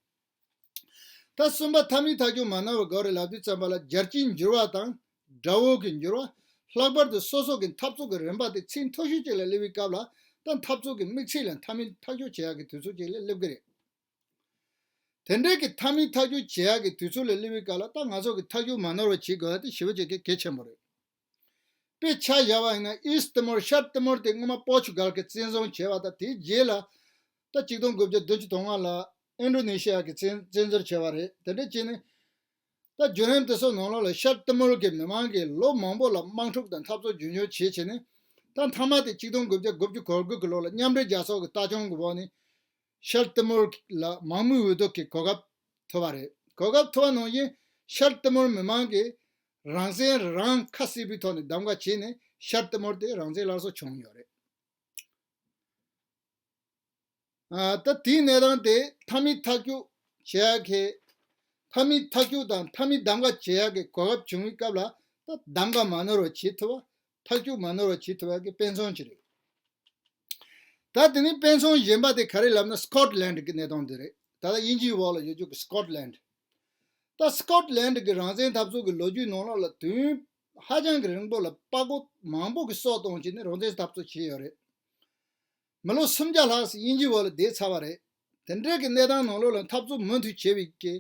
ད་གསུམ་པ་མཐའ་མའི་ཐག་གཅོད་མ་ནོར་བ་དགོས་རེད་ལབ་དུས་ཙམ་པ་ལ་རྒྱལ་སྤྱིའི་འགྱུར་བ་དང་དགྲ་བོ་གི་འགྱུར་བ། ལྷག་པར་དུ་སོ་སོ་གི་འཐབ་རྩོད་ཀྱི་རིམ་པ་དེ་ཚད་མཐོ་ཤོས་ཅིག་ལ་སླེབས་པའི་སྐབས་ལ་ད་འཐབ་རྩོད་ཀྱི་དམིགས་ཚད་ལ་མཐའ་མའི་ཐག་གཅོད་བྱེད་ཡག་གི་དུས་ཚོད་ཅིག་ལ་སླེབས་ཀྱི་རེད། དེ་འདྲའི་གི་མཐའ་མའི་ཐག་གཅོད་བྱེད་ཡག་གི་དུས་ཚོད་ལ་སླེབས་པའི་སྐབས་ལ་ད་ང་ཚོ་གི་ཐག་གཅོད་མ་ནོར་བ་བྱེད་དགོས་ཡ་དེ་ཞེ་པོ་ཅིག་གི་གལ་ཆེན་པོ་རེད། དཔེ་ཆ་བཞག་པ་ཡིན་ན་ཨིསྟ་མོལ། ཤར་ཏི་མོར་དེ་སྔོན་མ་པོར་ཅུ་གལ་གྱིས་བཙན་བཟུང་བྱས་པ་དང་། དེའི་རྗེས་ལ་ད་གཅིག་སྟོང་དགུ་བརྒྱ་བདུན་ཅུ་དོན་ལྔ་ལ་ཨིན་ཌོ་ནེ་ཤི་ཡ་གིས་བཙན་བཙན་འཛུལ་བྱས་པ་རེད། དེ་འདྲ་བྱས་ནས་ད་བརྒྱུད་རིམ་དེ་ཚོ་ནང་ལོགས་ལ་ཤར་ཏི་མོར་གྱི་མི་མང་གིས་ལོ་མང་པོ་ལ་དམག་འཁྲུག་དང་འཐབ་རྩོད་རྒྱུན་འཁྱོངས་བྱས་བྱས་ནས་ད་མཐའ་མ་དེ་གཅིག་སྟོང་དགུ་བརྒྱ་དགུ་བཅུ་གོ་དགུ་གི་ལོ་ལ་མཉམ་འབྲེལ་རྒྱལ་ཚོགས་ཀྱི་ལྟ་སྐྱོང་གི་འོག་ནས་ཤར་ཏི་མོར་ལ་མང་མོས་འོས་བསྡུ་གི་གོ་སྐབས་ཐོབ་པ་རེད། གོ་སྐབས་ཐོབ་པ་ནང་བཞིན་ཤར་ཏི་མོར་མི་མང་གིས་རང་བཙན་རང་ཁ་གསལ་པོའི་ཐོག་ནས་གདམ་ག་བྱས་ནས་ཤར་ཏི་མོར་དེ་རང་བཙན་སླར་གསོ་བྱུང་ཡོད་རེད། ཨ། ད་དེའི་གནས་སྟངས་དེ་མཐའ་མའི་ཐག་གཅོད་བྱེད་ཡག་གི་མཐའ་མའི་ཐག་གཅོད་དང་མཐའ་མའི་གདམ་ག་བྱེད་ཡག་གི་གོ་སྐབས་བྱུང་བའི་སྐབས་ལ་ད་གདམ་ག་མ་ནོར་བ་བྱེད་ཐུབ་པ། ཐག་གཅོད་མ་ནོར་བ་བྱེད་ཐུབ་ཡག་གི་དཔེ་མཚོན་ཅིག་རེད། ད་དེ་ནས་དཔེ་མཚོན་གཞན་པ་དེ་ག་རེ་ལབ་ན་སི་ཀོཊ་ལན་གྱི་གནས་སྟངས་དེ་རེད། ད་ལྟ་དབྱིན་ཇིའི་འོག་ལ་ཡོད་རྒྱུ་གི་སི་ཀོཊ་ལན། ད་སི་ཀོཊ་ལན་གྱི་རང་བཙན་འཐབ་རྩོད་ཀྱི་ལོ་རྒྱུས་ནང་ལོགས་ལ་དུས་ཡུན་ཧ་ཅང་གི་རིང་པོ་ལ་དཔའ་རྒོད་མང་པོ་གི་སྲོག་བཏང་བྱས་ནས་རང་བཙན་འཐབ་རྩོད་བྱས་ཡོད་རེད། མི་ལོ་སུམ་བརྒྱ་ལྷག་ཙམ་དབྱིན་ཇིའི་འོག་ལ་བསྡད་ཚར་བ་རེད། དེ་འདྲའི་གི་གནས་སྟངས་ནང་ལོགས་ལ་འཐབ་རྩོད་མུ་མཐུད་བྱས་པའི་གི་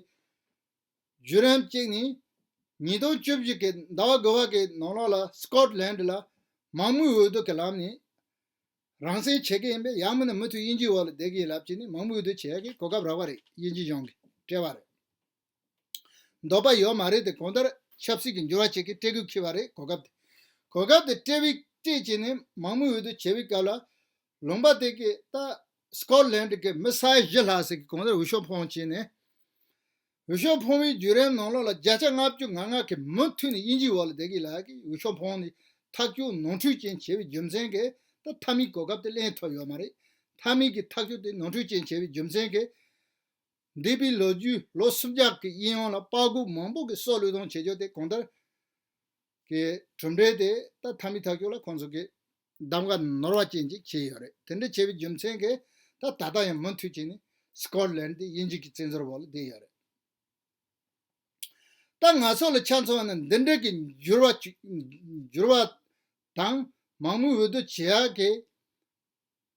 བརྒྱུད་རིམ་གཅིག་ནི་ཉིས་སྟོང་བཅུ་བཞི་གི་ཟླ་བ་དགུ་པ་གི་ནང་ལོགས་ལ་སི་ཀོཊ་ལན་ལ་མང་མོས་འོས་བསྡུ་གི་ལམ་ནས་རང་བཙན་བྱེད་ཀྱི་ཡིན་པས་ཡང་མིན་ན་མུ་མཐུད་དབྱིན་ཇིའི་འོག་ལ་བསྡད་ཀྱི་ཡིན་ལབ་བྱས་ནས་མང་མོས་འོས་བསྡུ་བྱེད་ཡག་གི་གོ་སྐབས་རག་པ་རེད། དབྱིན་ཇི་གཞུང་གིས་སྤྲད་པ་རེད། འདོད་པ་ཡོད་མ་རེད་དེ། གང་ལྟར་ཆབ་སྲིད་ཀྱི་འགྱུར་བ་ཅིག་གིས་སྤྲད་དགོས་ཁེལ་བ་རེད། གོ་སྐབས་དེ། གོ་སྐབས་དེ་སྤྲད་པའི་སྤྲད་བྱས་ནས་མང་མོས་འོས་བསྡུ་བྱས་པའི་སྐབས་ལ་ལུང་པ་དེ་གི་ད་སི་ཀོཊ་ལན་གི་མི་ས་ཡ་བཞི་ལྷག་ཙམ་གིས་གང་ལྟར་འོས་ཤོག་འཕངས་བྱས་ནས། འོས་ཤོག་འཕངས་པའི་བརྒྱུད་རིམ་ནང་ལོགས་ལ་བརྒྱ་ཆ་ལྔ་བཅུ་ང་ལྔ་གིས་མུ་མཐུད་ནས་དབྱིན་ཇིའི་འོག་ལ་བསྡད་ཀྱི་ལབ་ཀྱི་འོས་ཤོག་འཕངས་ནས་ཐག་གཅོད་ནོར་འཁྲུལ་ཅན་བྱས་པའི་རྒྱུ་མཚན་གྱིས་ད་མཐའ་མའི་གོ་སྐབས་དེ་ལེན་ཐུབ་ཡོད་མ་རེད། མཐའ་མའི་གི་ཐག་གཅོད་དེ་ནོར་འཁྲུལ་ཅན་བྱས་པའི་རྒྱུ་མཚན་གྱིས། འདས་པའི་ལོ་རྒྱུས་ལོ་སུམ་བརྒྱ་གི་དབྱིན་ཡུལ་ལ་དཔའ་རྒོད་མང་པོ་གི་སྲོག་བློས་གཏོང་བྱེད་རྒྱུ་དེ་གང་ལྟར་གི་གྲུབ་འབྲས་དེ་ད་མཐའ་མའི་ཐག་གཅོད་ལ་ཁོང་ཚོ་གི་གདམ་ག་ནོར་བ་ཅན་ཅིག་བྱས་ཡོད་རེད། དེ་འདྲ་བྱས་པའི་རྒྱུ་མཚན་གྱིས་ད་ད་ལྟ་ཡང་མུ་མཐུད་བྱས་ནས་སི་ཀོཊ་ལན་དེ་དབྱིན་ཇི་གི་བཙན་འཛུལ་འོག་ལ་བསྡད་ཡོད་རེད། ད་ང་ཚོ་ལ་ཆ་མཚོན་ན་འདི་འདྲ་གི་འགྱུར་བ་ཅིག་འགྱུར་བ་དང་མང་མོས་འོས་བསྡུ་བྱེད་ཡག་གི་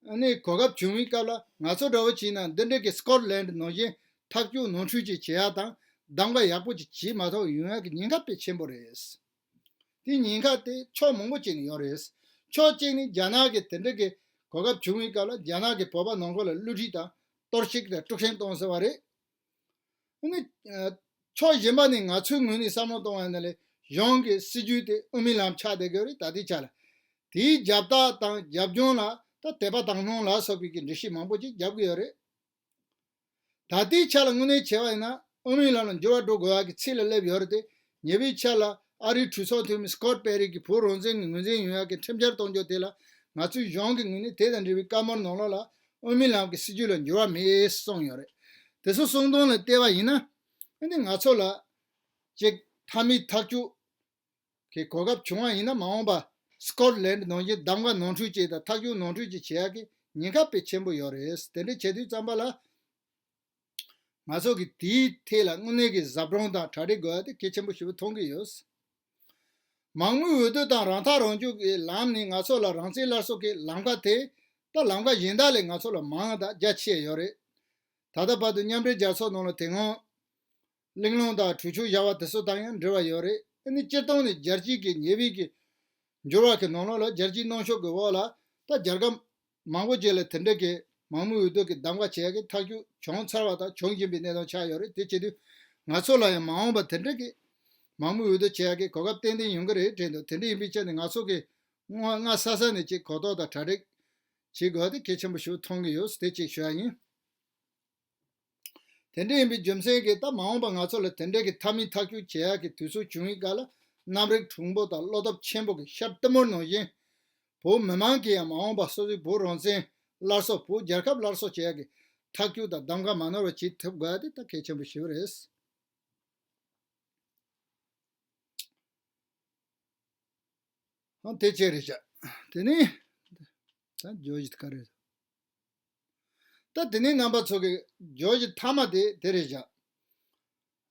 ཨ་ནི་གོ་སྐབས་བྱུང་བའི་སྐབས་ལ་ང་ཚོ་འདྲ་བོ་བྱས་ན་འདི་འདྲ་གི་སི་ཀོཊ་ལན་ནང་བཞིན་ཐག་གཅོད་ནོར་འཁྲུལ་ཅིག་བྱེད་ཡག་དང་གདམ་ག་ཡག་པོ་ཅིག་བྱེད་མ་ཐུབ་ཡོང་ཡག་གི་ཉེན་ཁ་དཔེ་ཆེན་པོ་རེད། དེ་ཉེན་ཁ་དེ་ཕྱོགས་མང་པོ་ཅིག་ནས་ཡོད་རེད། ཕྱོགས་གཅིག་ནས་རྒྱ་ནག་གི་དེ་འདྲ་གི་གོ་སྐབས་བྱུང་བའི་སྐབས་ལ་རྒྱ་ནག་གིས་བོད་པ་ནང་ཁུལ་ལ་བསླུ་བྲིད་དང་གཏོར་བཤིག་དང་དཀྲུག་ཤིང་བཏང་ཟེར་བ་རེད། ཨ་ནི་ཕྱོགས་གཞན་པ་ནས་ང་ཚོའི་ངོས་ནས་བསམ་བློ་གཏོང་བ་ཡིན་ན་ལས་གཞུང་གི་སྲིད་ཇུས་དེ་དབུ་མའི་ལམ་ཆགས་བསྡད་ཀྱི་ཡོད་རེད། ད་ལྟའི་ཆ་ལ་དེའི་རྒྱབ་རྟགས་དང་རྒྱབ་ལྗོངས་ལ་ད་དད་པ་དག་སྣང་ལ་སོགས་པའི་གི་འགྲེལ་བཤད་མང་པོ་ཅིག་རྒྱབ་ཀྱི་ཡོད་རེད། ད་ལྟའི་ཆ་ལ་དངོས་གནས་བྱས་པ་ཡིན་ན་དབུ་མའི་ལམ་ལ་འགྱུར་བ་འགྲོ་དགོས་ཡག་གི་ཚད་ལ་སླེབས་ཡོད་རེད་དེ། ཉེ་བའི་ཆར་ལ་ཨ་རིའི་གྲོས་ཚོགས་འཐུས་མི་སི་ཀོཊ་པེ་རི་གིས་བོད་རང་བཙན་གྱི་ངོས་འཛིན་ཡོང་ཡག་གི་ཁྲིམས་འཆར་གཏོང་རྒྱུ་དེ་ལ་ང་ཚོའི་གཞུང་གི་ངོས་ནས་དེ་དང་འབྲེལ་བའི་བཀའ་མོལ་ནང་ལོགས་ལ་དབུ་མའི་ལམ་གྱི་སྲིད་ཇུས་ལ་འགྱུར་བ་མེད་གསུངས་ཡོད་རེད། དེ་ཚོ་གསུང་དོན་ལ་བལྟས་པ་ཡིན་ན། ཨ་ནི་ང་ཚོ་ལ་ཅིག་མཐའ་མའི་ཐག་གཅོད་ཀྱི་གོ་སྐབས་བྱུང་བ་ཡིན་ན། མ་འོངས་པ་སི་ཀོཊ་ལན་ནང་བཞིན་གདམ་ག་ནོར་འཁྲུལ་ཅིག་དང་ཐག་གཅོད་ནོར་འཁྲུལ་ཅིག་བྱེད་ཡག་གི་ཉེན་ཁ་དཔེ་ཆེན་པོ་ཡོད་རེད། དེ་འདྲ་བྱེད་དུས་ཙམ་པ་ལ། ང་ཚོ་གིས་དེའི་ཐད་ལ་དངོས་གནས་ཀྱི་གཟབ་གྲོགས་དང་གྲ་སྒྲིག་དགོས་ཡ་དེ་གལ་ཆེན་པོ་ཞེ་པོ་མཐོང་གི་ཡོད། མང་མོས་འོས་བསྡུ་དང་རང་ཐག་རང་གཅོད་ཀྱི་ལམ་ནི་ང་ཚོ་ལ་རང་བཙན་སླར་གསོ་གི་ལམ་ཁ་དེ། ད་ལམ་ཁ་གཞན་དག་ལས་ང་ཚོ་ལ་མང་དང་རྒྱ་ཆེ་ཡོད་རེད། ད་ལྟ་བར་དུ་མཉམ་འབྲེལ་རྒྱལ་ཚོགས་ནང་ལ་དེ་སྔོན་གླེང་སློང་དང་གྲོས་ཆོད་བཞག་པ་དེ་ཚོ་དང་ཡང་འབྲེལ་བ་ཡོད་རེད། ཨ་ནི་སྤྱིར་བཏང་ནས་རྒྱལ་སྤྱིའི་གི་ཉེ་བའི་གི་འགྱུར་བ་གི་ནང་ལོགས་ལ། རྒྱལ་སྤྱིའི་གནོན་ཤུགས་ཀྱི་འོག་ལ་ད་རྒྱལ་ཁབ་མང་པོ་ཅིག་ལ་དེ་འདྲ་གི་མང་མོས་འོས་བསྡུ་གི་གདམ་ག་བྱེད་ཡ་གི་ཐག་གཅོད་བྱུང་ཚར་བ་དང་བྱུང་བཞིན་པའི་གནས་སྟངས་ཆགས་ཡོད་རེད། དེ་བྱེད་དུས་ང་ཚོ་ལ་ཡང་མ་འོངས་པ་དེ་འདྲ་གི་མང་མོས་འོས་བསྡུ་བྱེད་ཡ་གི་གོ་སྐབས་ཏན་ཏན་ཡོང་གི་རེད་དྲན་འདུག་དེ་འདྲ་ཡིན་པའི་ཆ་ནས་ང་ཚོ་གི་སྔ་སྔ་ས་ས་ནས་ཅིག་གོ་རྟོགས་དང་གྲ་སྒྲིག་བྱེད་དགོས་པ་དེ་གལ་ཆེན་པོ་ཞིག་མཐོང་གི་ཡོད། དེ་གཅིག་ཞུ་ཡ་ཡིན། དེ་འདྲ་ཡིན་པའི་རྒྱུ་མཚན་གྱིས་ད་མ་འོངས་པ་ང་ཚོ་ལ་དེ་འདྲ་གི་མཐའ་མའི་ཐག་གཅོད་བྱེད་ཡག་གི་དུས་ཚོད་བྱུང་བའི་སྐབས་ལ། གནམ་རིགས་གྲུང་པོ་དང་བློ་སྟོབས་ཆེན་པོ་གི་ཤར་གཏི་མུག་ནང་བཞིན། བོད་མི་མང་གིས་ཡང་མ་འོངས་པ་སོ་སོའི་བོད་རང་བཙན་སླར་གསོ། བོད་རྒྱལ་ཁབ་སླར་གསོ་བྱེད་ཡག་གི་ཐག་གཅོད་དང་གདམ་ག་མ་ནོར་བ་བྱེད་ཐུབ་དགོས་ཡ་དེ་ད་གལ་ཆེན་པོ་ཞེ་པོ་རེད། ཧང་། དེ་གཅིག་རེད་བཞག་དེ་ནས་ད་བརྗོད་གཞི་དེ་ག་རེ་རེད། ད་དེ་ནས་རྣམ་པ་ཚོ་གི་བརྗོད་གཞི་མཐའ་མ་དེ་དེ་རེད་བཞག་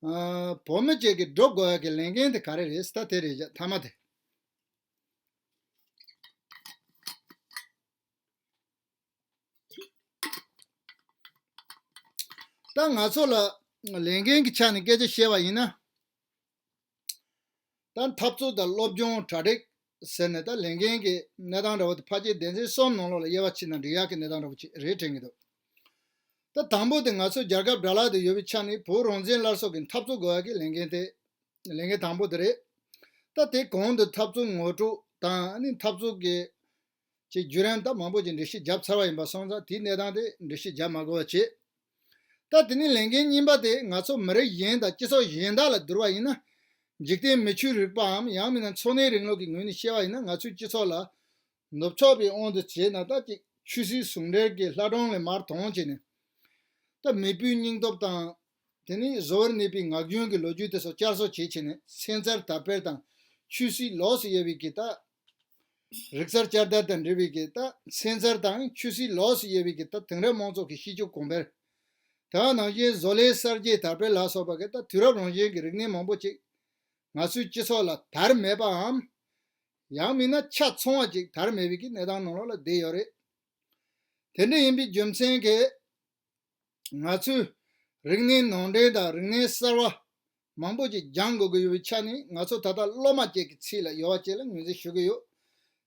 ཨ། བོད་མི་བཅས་ཀྱིས་སྒྲུབ་དགོས་ཡ་གི་ལས་འགན་དེ་ག་རེ་རེད། ད་དེ་རེད་བཞག་མཐའ་མ་དེ། ད་ང་ཚོ་ལ་ལས་འགན་གྱི་ཆ་ནས་སྐད་ཆ་བཤད་པ་ཡིན་ན། ད་འཐབ་རྩོད་དང་སློབ་སྦྱོང་གྲ་སྒྲིག་ཟེར་ནས། ད་ལས་འགན་གྱི་གནས་སྟངས་འདྲ་བོ་དེ་ཕལ་ཆེར་སྡེ་ཚན་གསུམ་ནང་ལོགས་ལ་དབྱེ་བ་ཕྱེ་ན་འགྲིག་ཡག་གི་གནས་སྟངས་འདྲ་བོ་ཅིག་རེད་དྲན་གྱི་འདུག་ད་དང་པོ་དེ་ང་ཚོ་རྒྱལ་ཁབ་དགྲ་ལག་ཏུ་ཡོད་པའི་ཆ་ནས་བོད་རང་བཙན་སླར་གསོ་གི་འཐབ་རྩོད་དགོས་ཡག་གི་ལས་འགན་དེ། ལས་འགན་དང་པོ་དེ་རེད། ད་དེ་གོང་དུ་འཐབ་རྩོད་ངོ་སྤྲོད་དང་། ཨ་ནི་འཐབ་རྩོད་ཀྱི་ཅིག་བརྒྱུད་རིམ་ད་མང་པོ་ཅིག་འགྲེལ་བཤད་བརྒྱབ་ཚར་བ་ཡིན་པ་སོང་ཙང་། དེའི་གནས་སྟངས་དེ་འགྲེལ་བཤད་བརྒྱབ་མ་དགོས་པ་བྱེད། ད་དེ་ནས་ལས་འགན་གཉིས་པ་དེ་ང་ཚོ་མི་རིགས་གཞན་དང་སྤྱི་ཚོགས་གཞན་དག་ལ་བསྡུར་བ་ཡིན་ན། འཇིག་རྟེན་མི་ཆོས་རིག་པའམ་ཡང་མིན་ན་འཚོ་གནས་རིང་ལུགས་ཀྱི་ངོས་ནས་བཤད་པ་ཡིན་ན། ང་ཚོའི་སྤྱི་ཚོགས་ལ་ནུབ་ཕྱོགས་པའི་དབང་དུ་བྱས་ན། ད་ཅིག་ཆོས་སྲིད་ཟུང་འབྲེལ་གྱི་ལྷ་སྒྲུང་ལས་མར་དོན་བྱས་ནས། ད་མེས་པོའི་སྙིང་སྟོབས་དང་། དེ་ནས་བཟོ་བར་གནས་པའི་ངག་རྒྱུན་གྱི་ལོ་རྒྱུས་དེ་ཚོ་བསྐྱར་གསོ་བྱེད་བྱས་ནས། ཚན་རྩལ་དར་སྤེལ་དང་ཆོས་སྲིད་ལོགས་སུ་དབྱེ་བའི་གི་ད། རིག་རྩལ་བསྐྱར་དར་དང་འབྲེལ་བའི་གི་ད་ཚན་རྩལ་དང་ཆོས་སྲིད་ལོགས་སུ་དབྱེ་བའི་གི་ད་དེང་རབས་དམངས་གཙོ་གི་སྤྱི་སྤྱོད་གོང་འཕེལ། དེ་ནང་བཞིན་བཟོ་ལས་གསར་བརྗེ་དར་སྤེལ་ལ་སོགས་པ་གི་ད་དུས་རབས་རང་བཞིན་གྱི་རིག་གནས་མང་པོ་ཅིག་ང་ཚོའི་སྤྱི་ཚོགས་ལ་དར་མེད་པའམ། ཡང་མིན་ན་ཆ་ཚང་བ་ཅིག་དར་མེད་པའི་གི་གནས་སྟངས་ནང་ལོགས་ལ་བསྡད་ཡོད་རེད། དེ་འདྲ་ཡིན་པའི་རྒྱུ་མཚན་གྱིས། ང་ཚོས་རིག་གནས་ནང་འདྲེན་དང་རིག་གནས་གསར་བ་མང་པོ་ཅིག་སྦྱང་དགོས་ཀྱི་ཡོད་པའི་ཆ་ནས། ང་ཚོ་ད་ལྟ་སློབ་མ་བཅས་ཀྱི་ཚད་ལ་ཡོད་པ་བཅས་ལ་ངོས་འཛིན་ཞུ་གི་ཡོད།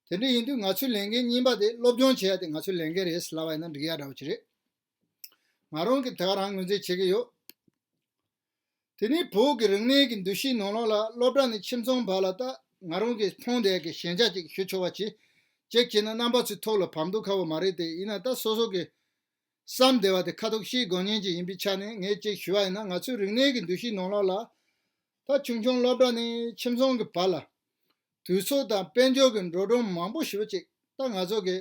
དེ་འདྲ་ཡིན་དུས་ང་ཚོའི་ལས་འགན་གཉིས་པ་དེ་སློབ་སྦྱོང་བྱེད་ཡ་དེ་ང་ཚོའི་ལས་འགན་རེད་ཟེར་ལབ་པ་ཡིན་ན་འགྲིག་ཡ་འདྲ་བོ་ཅིག་རེད། ང་རང་གིས་དེ་ག་རང་ངོས་འཛིན་བྱེད་ཀྱི་ཡོད། དེ་ནས་བོད་ཀྱི་རིག་གནས་ཀྱི་འདུ་ཤེས་ནང་ལོགས་ལ། སློབ་གྲྭ་ནས་ཁྱིམ་ཚང་བར་ལ་ད་ང་རང་གིས་མཐོང་བསྡད་ཀྱི་ཞན་ཆ་ཅིག་ཞུ་ཆོག་པ་བྱེད། གཅིག་བྱས་ན་རྣམ་པ་ཚོའི་ཐོག་ལ་ཕམ་གཏོང་ཁག་པོ་མ་རེད་དེ། ཡིན་ན་ད་སོ་སོ་གི་བསམ་བདེ་བ་དེ་ཁ་ཐུག་བཤད་དགོས་མཁན་ཅིག་ཡིན་པའི་ཆ་ནས་ངས་གཅིག་ཞུ་བ་ཡིན་ན། ང་ཚོའི་རིག་གནས་ཀྱི་འདུ་ཤེས་ནང་ལོགས་ལ། ད་ཆུང་ཆུང་སློབ་གྲྭ་ནས་ཁྱིམ་ཚང་གི་བར་ལ་དུས་ཚོད་དང་དཔལ་འབྱོར་གྱི་འགྲོ་གྲོན་མང་པོ་ཞེ་པོ་ཅིག་ད་ང་ཚོ་གི་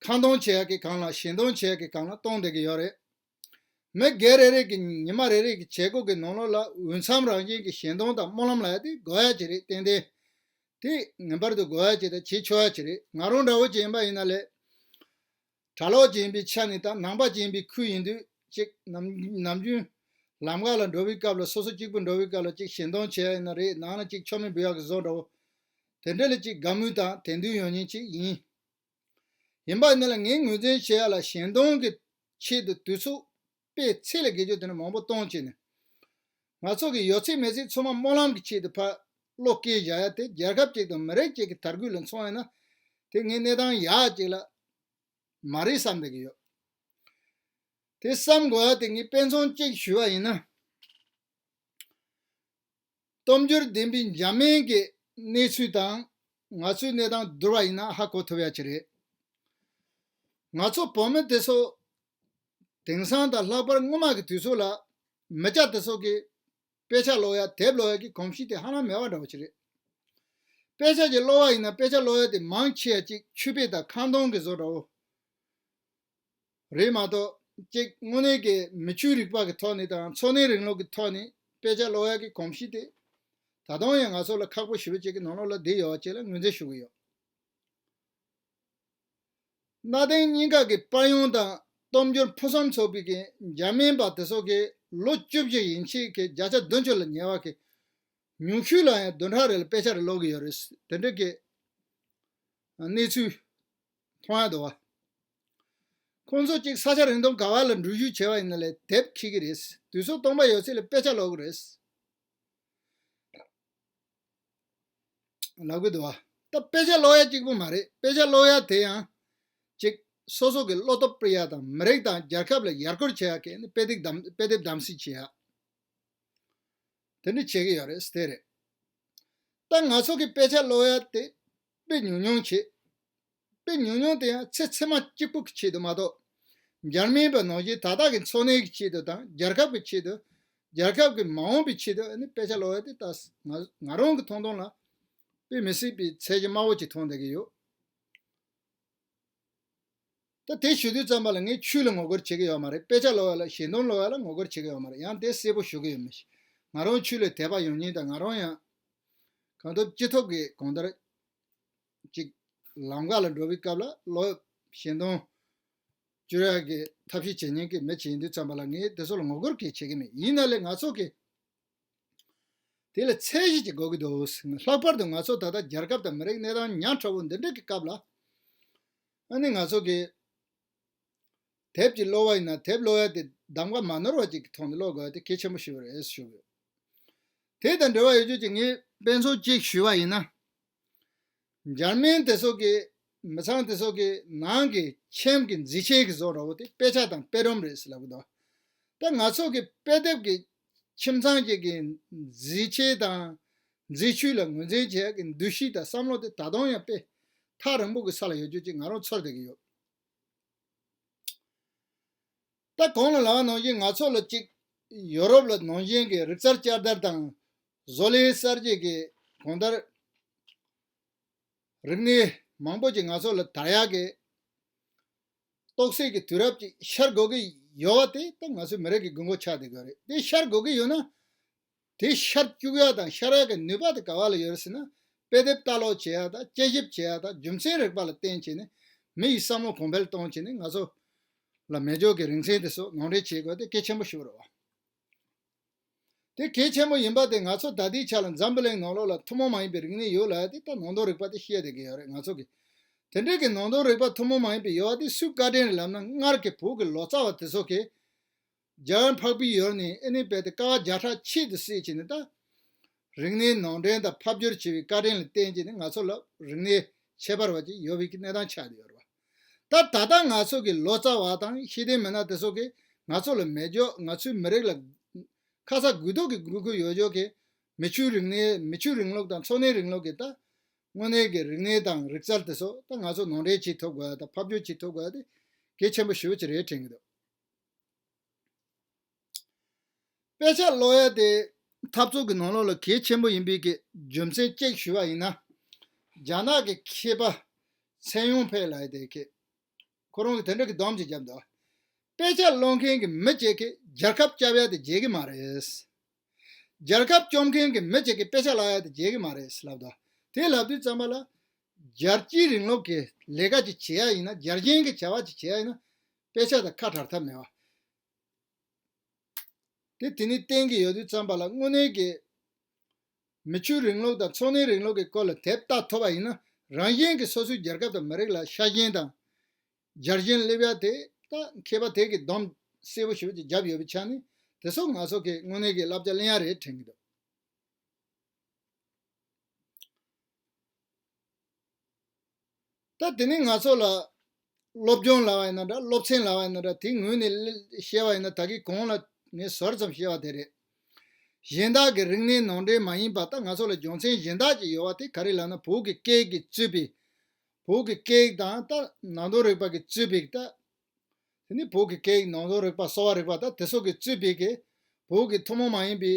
ཁ་འདོན་བྱེད་ཡག་གི་སྒང་ལ། ཞལ་འདོན་བྱེད་ཡག་གི་སྒང་ལ་གཏོང་བསྡད་ཀྱི་ཡོད་རེད། མི་སྒེར་རེ་རེ་གི་ཉི་མ་རེ་རེ་གི་བྱེད་སྒོ་གི་ནང་ལོགས་ལ་འོས་འཚམ་རང་བཞིན་གྱི་ཞལ་འདོན་དང་སྨོན་ལམ་ལབ་ཡ་དེ་དགོས་ཡ་ཅིག་རེད། ཏན་ཏན་དེ་ངེས་པར་དུ་དགོས་ཡ་ཅིག་དང་བྱེད་ཆོག་ཡ་ཅིག་རེད། ང་རང་འདྲ་བོ་ཅིག་ཡིན་པ་ཡིན་ན་ལས། གྲྭ་ལོག་ཅིག་ཡིན་པའི་ཆ་ནས་དང་། ནང་པ་ཅིག་ཡིན་པའི་ཁུལ་ཡིན་དུས། ཅིག་ནམ་ནམ་རྒྱུན་ལམ་ཁ་ལ་འགྲོ་བའི་སྐབས་ལ། སོ་སོ་གཅིག་པུ་འགྲོ་བའི་སྐབས་ལ་ཅིག་ཞལ་འདོན་བྱེད་ཡ་ཡིན་ན་རེད། ནང་ལ་ཅིག་མཆོད་མེ་འབུལ་ཡག་གི་བཟོ་འདྲ་བོ། དེ་འདྲ་ལ་ཅིག་དགའ་མོས་དང་དད་འདུན་ཡོད་མཁན་ཅིག་ཡིན། ཡིན་པ་ཡིན་ན་ལ་ངས་ངོས་འཛིན་བྱེད་ཡ་ལ། ཞལ་འདོན་གྱི་ཆེད་དུ་དུས་ཚོད་དཔེ་ཚད་ལས་བརྒལ་རྒྱུ་དེ་འདྲ་མང་པོ་གཏོང་བྱས་ནས། ང་ཚོ་གི་ཡོད་ཚད་མེད་ཚད་ཚང་མ་སྨོན་ལམ་གྱི་ཆེད་དུ་ཕར་བློ་བཀལ་བཞག་ཡ་དེ། རྒྱལ་ཁབ་ཅིག་དང་མི་རིགས་ཅིག་གི་དར་རྒུད་ལ་མཚོན་ཡ་ན། དེ་ངས་གནས་སྟངས་ཡག་ཅིག་ལ་མ་རེད་བསམ་བསྡད་ཀྱི་ཡོད། དེ་བསམ་དགོས་ཡ་དེ་ངས་དཔེ་མཚོན་གཅིག་ཞུ་བ་ཡིན་ན། སྟོབས་འབྱོར་ལྡན་པའི་འཇར་མན་གྱི་གནས་ཚུལ་དང་ང་ཚོའི་གནས་སྟངས་བསྡུར་བ་ཡིན་ན་ཧ་གོ་ཐུབ་ཡ་ཅིག་རེད། ང་ཚོ་བོད་མི་དེ་ཚོ་དེང་སང་དང་ལྷག་པར་སྔོན་མ་གི་དུས་ཚོད་ལ་མི་སྐྱ་དེ་ཚོ་གིས་དཔེ་ཆ་ཀློག་ཡ། དེབ་ཀློག་ཡ་གི་གོམས་གཤིས་དེ་ཧ་ལམ་མེད་པ་འདྲ་བོ་ཅིག་རེད། དཔེ་ཆ་ཅིག་ཀློག་པ་ཡིན་ན། དཔེ་ཆ་ཀློག་ཡ་དེ་མང་ཆེ་བ་ཅིག་ཆོས་དཔེ་དང་ཁ་འདོན་གྱི་བཟོ་འདྲ་བོ་རེད་མ་གཏོགས། གཅིག་དངོས་གནས་ཀྱི་མི་ཆོས་རིག་པ་གི་ཐོག་ནས་དང་འཚོ་གནས་རིང་ལུགས་ཀྱི་ཐོག་ནས་དཔེ་ཆ་ཀློག་ཡག་གི་གོམས་གཤིས་དེ་ད་དུང་ཡང་ང་ཚོ་ལ་ཁག་པོ་ཞེ་པོ་ཅིག་གི་ནང་ལོགས་ལ་བསྡད་ཡོད་པ་ཅིག་ལ་ངོས་འཛིན་ཞུ་གི་ཡོད། གནའ་དེང་གཉིས་ཀ་གི་དཔལ་ཡོན་དང་སྟོབས་འབྱོར་ཕུན་སུམ་ཚོགས་པའི་གི་འཇར་མན་པ་དེ་ཚོ་གི་ལོ་བཅུ་བཞི་ཡན་ཆད་ཀྱི་བརྒྱ་ཆ་བདུན་ཅུ་ལ་ཉེ་བ་གི་ཉུང་ཤོས་ལ་ཡང་བདུན་ཕྲག་རེ་ལ་དཔེ་ཆ་རེ་ཀློག་གི་ཡོད་རེད། དེ་འདྲ་གི་གནས་ཚུལ་མཐོང་ཡ་འདུག་བ། ཁོང་ཚོ་གཅིག་ས་ཆ་རིང་ཐུང་ག་བ་ལ་འགྲུལ་བཞུད་བྱས་པ་ཡིན་ན་ལས་དེབ་འཁྱེར་གི་རེད། དུས་ཚོད་སྟོང་པ་ཡོད་ཚད་ལ་དཔེ་ཆ་ཀློག་གི་རེད། ལབ་གི་འདུག་བ། ད་དཔེ་ཆ་ཀློག་ཡ་གཅིག་པུ་མ་རེད། དཔེ་ཆ་ཀློག་ཡ་དེ་ཡང་གཅིག་སོ་སོ་གི་བློ་སྟོབས་སྤེལ་ཡ་དང་མི་རིགས་དང་རྒྱལ་ཁབ་ལ་ཡར་སྐུལ་བྱེད་ཡ་གི་དཔེ་དེབ་བདམས་དཔེ་དེབ་བདམས་གསེས་བྱེད་ཡ། དེ་འདྲ་བྱེད་ཀྱི་ཡོད་རེད་དེ་རེད། ད་ང་ཚོ་གི་དཔེ་ཆ་ཀློག་ཡ་དེ་དཔེ་ཉུང་ཉུང་བྱེད། དཔེ་ཉུང་ཉུང་དེ་ཡང་ཚེ་ཚད་མ་གཅིག་པུ་གི་ཆེད་དུ་མ་གཏོགས། འཇར་མན་པ་ནང་བཞིན་ད་ལྟ་གི་འཚོ་གནས་ཀྱི་ཆེད་དུ་དང་རྒྱལ་ཁབ་ཀྱི་ཆེད་དུ། རྒྱལ་ཁབ་ཀྱི་མ་འོངས་པའི་ཆེད་དུ་ཨ་ནི་དཔེ་ཆ་ཀློག་ཡ་དེ་ད་ང་ང་རང་གི་མཐོང་སྟངས་ལ་དཔེ་མི་སྲིད་པའི་ཚད་གཞི་དམའ་བོ་ཅིག་མཐོང་བསྡད་ཀྱི་ཡོད། ད་དེ་ཞུ་དུས་ཙམ་པ་ལ་ངས་ཆོས་ལ་ངོ་རྒོལ་བྱེད་ཀྱི་ཡོད་མ་རེད། དཔེ་ཆ་ཀློག་ཡ་ལ་ཞལ་འདོན་ཀློག་ཡ་ལ་ངོ་རྒོལ་བྱེད་ཀྱི་ཡོད་མ་རེད། ཡང་དེ་གསལ་པོ་ཞུ་གི་ཡོད་མི་ཤེས། ང་རང་ཆོས་ལ་དད་པ་ཡོད་མཁན་དང་ང་རང་ཡང་གང་ཐུབ་ཅི་ཐུབ་ཀྱིས་གང་ལྟར་ཅིག་ལམ་ཁ་ལ་འགྲོ་བའི་སྐབས་ལ་ཀློག་ཞལ་འདོན་བསྐྱུར་ཡག་གི་ཐབས་ཤེས་བྱེད་མཁན་གྱི་མི་ཅིག་ཡིན་དུས་ཙམ་པ་ལ་ངས་དེ་ཚོ་ལ་ངོ་རྒོལ་གང་ཡང་བྱེད་ཀྱི་མེད། ཡིན་ན་ལས་ང་ཚོ་གི་དེ་ལ་ཚད་གཞི་ཅིག་དགོས་ཀྱི་འདུག། ལྷག་པར་དུ་ང་ཚོ་ད་ལྟ་རྒྱལ་ཁབ་དང་མི་རིགས་གནས་སྟངས་ཉག་ཕྲ་བོ་འདི་འདྲ་གི་སྐབས་ལ་ཨ་ནི་ང་ཚོ་གི་དེབ་ཅིག་ཀློག་པ་ཡིན་ན་དེབ་ཀློག་ཡ་དེ་གདམ་ག་མ་ནོར་བ་ཅིག་གི་ཐོག་ནས་ཀློག་དགོས་ཡ་དེ་གལ་ཆེན་པོ་ཞིག་རེད་ཞུ་གི་ཡོད། དེ་དང་འབྲེལ་བ་ཡོད་རྒྱུ་ཅིག་ངས་དཔེ་མཚོན་གཅིག་ཞུས་པ་ཡིན་ན། འཇར་མན་དེ་ཚོ་གི་མི་ཚང་དེ་ཚོ་གི་ནང་གི་ཁྱིམ་གྱི་མཛེས་ཆས་ཀྱི་བཟོ་འདྲ་བོ་དེ་དཔེ་ཆ་དང་དཔེ་སྒྲོམ་རེད་ཟེར་ལབ་གི་འདུག། ད་ང་ཚོ་གི་དཔེ་དེབ་ཀྱི་ཁྱིམ་ཚང་གཅིག་གི་མཛེས་ཆས་དང་མཛེས་ཆོས་ལ་ངོས་འཛིན་བྱེད་ཡག་གི་འདུ་ཤེས་དང་བསམ་བློ་དེ་ད་དུང་ཡང་དཔེ་ཐག་རིང་པོ་གི་ས་ལ་ཡོད་རྒྱུ་ཅིག་ང་རང་ཚོར་བསྡད་ཀྱི་ཡོད། ད་གོང་ལ་ལབ་པ་ནང་བཞིན་ང་ཚོ་ལ་གཅིག་ཡོ་རོབ་ལ་ནང་བཞིན་གྱི་རིག་རྩལ་བསྐྱར་དར་དང་བཟོ་ལས་གསར་བརྗེ་གི་གང་ལྟར་རིག་གནས་མང་པོ་ཅིག་ང་ཚོ་ལ་དར་ཡག་གི་རྟོགས་སད་ཀྱི་དུས་རབས་ཅིག་ཤར་དགོས་ཀྱི་ཡོད་པ་དེ་ད་ང་ཚོ་མི་རིགས་ཀྱི་དགོས་མཁོ་ཆགས་བསྡད་ཀྱི་ཡོད་རེད། དེ་ཤར་དགོས་ཀྱི་ཡོད་ན། དེ་ཤར་བཅུག་ཡ་དང་ཤར་ཡ་གི་ནུས་པ་དེ་ག་བ་ལ་ཡོད་ཟེར་ན། དཔེ་དེབ་ལྟ་ཀློག་བྱེད་ཡ་དང་དཔྱད་ཞིབ་བྱེད་ཡ་དང་རྒྱུ་མཚན་རིག་པ་ལ་བརྟེན་བྱས་ནས་མི་ཡི་བསམ་བློ་གོང་འཕེལ་གཏོང་བྱས་ནས་ང་ཚོ་ལ་མེ་སྒྱོགས་ཀྱི་རིང་བསྲེལ་དེ་ཚོ་ནང་འདྲེན་བྱེད་དགོས་དེ་གལ་ཆེན་པོ་ཞིག་རེད་བ། དེ་གལ་ཆེན་པོ་ཡིན་པ་དེ་ང་ཚོ་ད་ལྟའི་ཆ་ལ་འཛམ་བུ་གླིང་ནང་ལོགས་ལ་ཐུན་མོང་མ་ཡིན་པའི་རིག་གནས་ཡོད་ལབ་ཡ་དེ་ད་ནང་དོན་རིག་པ་དེ་བཤད་བསྡད་ཀྱི་ཡོད་རེད་ང་ཚོ་གི། དེ་འདྲའི་གི་ནང་དོན་རིག་པ་ཐུན་མོང་མ་ཡིན་པའི་ཡོད་པ་དེ་སུས་བཀའ་དྲིན་རེད་ལབ་ན་སྔར་གྱི་བོད་ཀྱི་ལོ་ཙཱ་བ་དེ་ཚོ་གིས། རྒྱ་གར་འཕགས་པའི་ཡུལ་ནས་ཨེ་ནི་རྦད་དེ་དཀའ་བ་བརྒྱ་ཕྲག་ཕྱེད་དུ་བསྲེས་བྱས་ནས་ད། རིག་གནས་ནང་འདྲེན་དང་ཕབ་བསྒྱུར་བྱས་པའི་བཀའ་དྲིན་ལ་བརྟེན་བྱས་ནས་ང་ཚོ་ལ་རིག་གནས་ཁྱད་པར་བ་ཅིག་ཡོད་པའི་གནས་སྟངས་ཆགས་བསྡད་ཡོད་རེད་བ། ད་ད་ལྟ་ང་ཚོ་གི་ལོ་ཙཱ་བ་དང་ཤེས་ལྡན་མི་སྣ་དེ་ཚོ་གིས་ང་ཚོ་ལ་མེ་སྒྱོགས་ང་ཚོའི་མི་རིགས་ལ་ཁ་ཚ་དགོས་གཏུགས་ཀྱི་དགོས་མཁོ་ཡོད་ཕྱོགས་ཀྱི་མི་ཆོས་རིག་གནས་མི་ཆོས་རིང་ལུགས་དང་འཚོ་གནས་རིང་ལུགས་ཀྱི་ད་དངོས་གནས་ཀྱི་རིག་གནས་དང་རིག་རྩལ་དེ་ཚོ་ད་ང་ཚོ་ནང་འདྲེན་བྱེད་ཐུབ་དགོས་ཡ་དང་ཕབ་བསྒྱུར་བྱེད་ཐུབ་དགོས་ཡ་དེ་གལ་ཆེན་པོ་ཞེ་པོ་ཅིག་རེད་དྲན་གྱི་འདུག། དཔེ་ཆ་ཀློག་ཡ་དེ་འཐབ་རྩོད་ཀྱི་ནང་ལོགས་ལ་གལ་ཆེན་པོ་ཡིན་པའི་གི་རྒྱུ་མཚན་གཅིག་ཞུ་བ་ཡིན་ན། རྒྱ་ནག་གི་མཁས་པ་ཚེ་ཡུང་ཕེ་ལབ་ཡ་དེ་གི་ཁོ་རང་གི་དེ་འདྲ་གི་སྡོམ་ཅིག་བརྒྱབ་འདུག། དཔེ་ཆ་ཀློག་མཁན་གྱི་མི་གཅིག་གིས་རྒྱལ་ཁབ་སྐྱོབ་ཡ་དེ་བརྗེད་གི་མ་རེད། རྒྱལ་ཁབ་སྐྱོབ་མཁན་གྱི་མི་གཅིག་གིས་དཔེ་ཆ་ཀློག་ཡ་དེ་བརྗེད་གི་མ་རེད་ལབ་འདུག། དེ་ལབ་དུས་ཙམ་པ་ལ། རྒྱལ་སྤྱིའི་རིང་ལུགས་ཀྱི་ལས་ཀ་ཅིག་བྱེད་ཡ་ཡིན་ན་རྒྱལ་ཞེན་གྱི་བྱ་བ་ཅིག་བྱེད་ཡ་ཡིན་ན། དཔེ་ཆ་དང་ཁ་བྲལ་ཐབས་མེད་པ། དེ་དེ་ནས་བསྟན་གྱི་ཡོད་དུས་ཙམ་པ་ལ་དངོས་གནས་ཀྱི་མི་ཆོས་རིང་ལུགས་དང་འཚོ་གནས་རིང་ལུགས་ཀྱི་སྐོར་ལ་དེབ་ལྟ་ཐུབ་པ་ཡིན་ན་རང་བཞིན་གྱིས་སོ་སོའི་རྒྱལ་ཁབ་དང་མི་རིགས་ལ་ཤ་ཞེན་དང་རྒྱལ་ཞེན་སླེབས་ཡ་དེ་ད་མཁས་པ་དེ་གིས་སྡོམ་གསལ་པོ་ཞེ་པོ་ཅིག་བརྒྱབ་ཡོད་པའི་ཆ་ནས་དེ་ཚོ་ང་ཚོ་གིས་དངོས་གནས་ཀྱི་བསླབ་བྱ་ལེན་ཡ་རེད་དྲན་གྱི་འདུག། ད་དེ་ནས་ང་ཚོ་ལ་སློབ་སྦྱོང་ལབ་པ་ཡིན་ན་འདྲ་སློབ་ཚན་ལབ་པ་ཡིན་ན་འདྲ་དེའི་ངོས་ནས་བཤད་པ་ཡིན་ན་ད་གིན་གོང་ལ་ངས་ཟུར་ཙམ་བཤད་པ་དེ་རེད། གཞན་དག་གི་རིག་གནས་ནང་འདྲེན་མ་ཡིན་པ་ད་ང་ཚོ་ལ་རྒྱུ་མཚན་གཞན་དག་ཅིག་ཡོད་པ་དེ་ག་རེ་ལབ་ན་བོད་ཀྱི་སྐད་ཀྱིས་གཙོས་པའི་བོད་ཀྱི་སྐད་དང་ད་ནང་དོན་རིག་པ་གིས་གཙོས་པའི་ད། དེ་ནི་བོད་ཀྱི་སྐད་ཡིག་ནང་དོན་རིག་པ་གསོ་བ་རིག་པ་དང་དེ་སོགས་ཀྱིས་གཙོས་པའི་གི་བོད་ཀྱི་ཐུན་མོང་མ་ཡིན་པའི་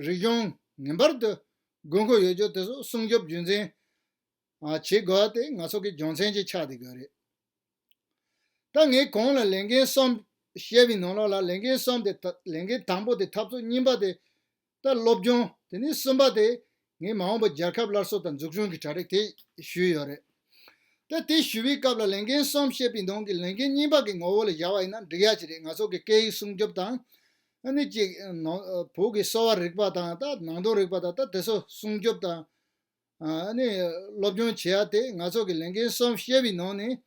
རིག་གཞུང་ངེས་པར་དུ་དགོས་མཁོ་ཡོད་རྒྱུ་དེ་ཚོ་སྲུང་སྐྱོབ་རྒྱུན་འཛིན་བྱེད་དགོས་པ་དེ་ང་ཚོ་གི་རྒྱུ་མཚན་ཅིག་ཆགས་བསྡད་ཡོད་རེད། ད་ངས་གོང་ལ་ལས་འགན་གསུམ་ བཤད་པའི་ནང་ལོགས་ལ་ལས་འགན་གསུམ་དེ་ད་ལས་འགན་དང་པོ་དེ་འཐབ་རྩོད། གཉིས་པ་དེ་ད་སློབ་སྦྱོང་། དེ་ནས་གསུམ་པ་དེ་ངས་མ་འོངས་པ་རྒྱལ་ཁབ་སླར་གསོ་དང་འཛུགས་སྐྲུན་གྱི་གྲ་སྒྲིག་དེ་ཞུས་ཡོད་རེད། ད་དེ་ཞུ་བའི་སྐབས་ལ་ལས་འགན་གསུམ་བཤད་པའི་ནང་གི་ལས་འགན་གཉིས་པ་གི་ངོ་བོ་ལ་བཞག་པ་ཡིན་ན་འགྲིག་ཡ་ཅིག་རེད། ང་ཚོ་གི་སྐད་ཡིག་སྲུང་སྐྱོབ་དང་། ཨ་ནི་གཅིག་ནང་བོད་ཀྱི་གསོ་བ་རིག་པ་དང་ད་ནང་དོན་རིག་པ་དང་ད་དེ་ཚོ་སྲུང་སྐྱོབ་དང་། ཨ་ནི་སློབ་སྦྱོང་བྱེད་ཡ་དེ་ང་ཚོ་གི་ལས་འགན་གསུམ་བཤད་པའི་ནང་ནས་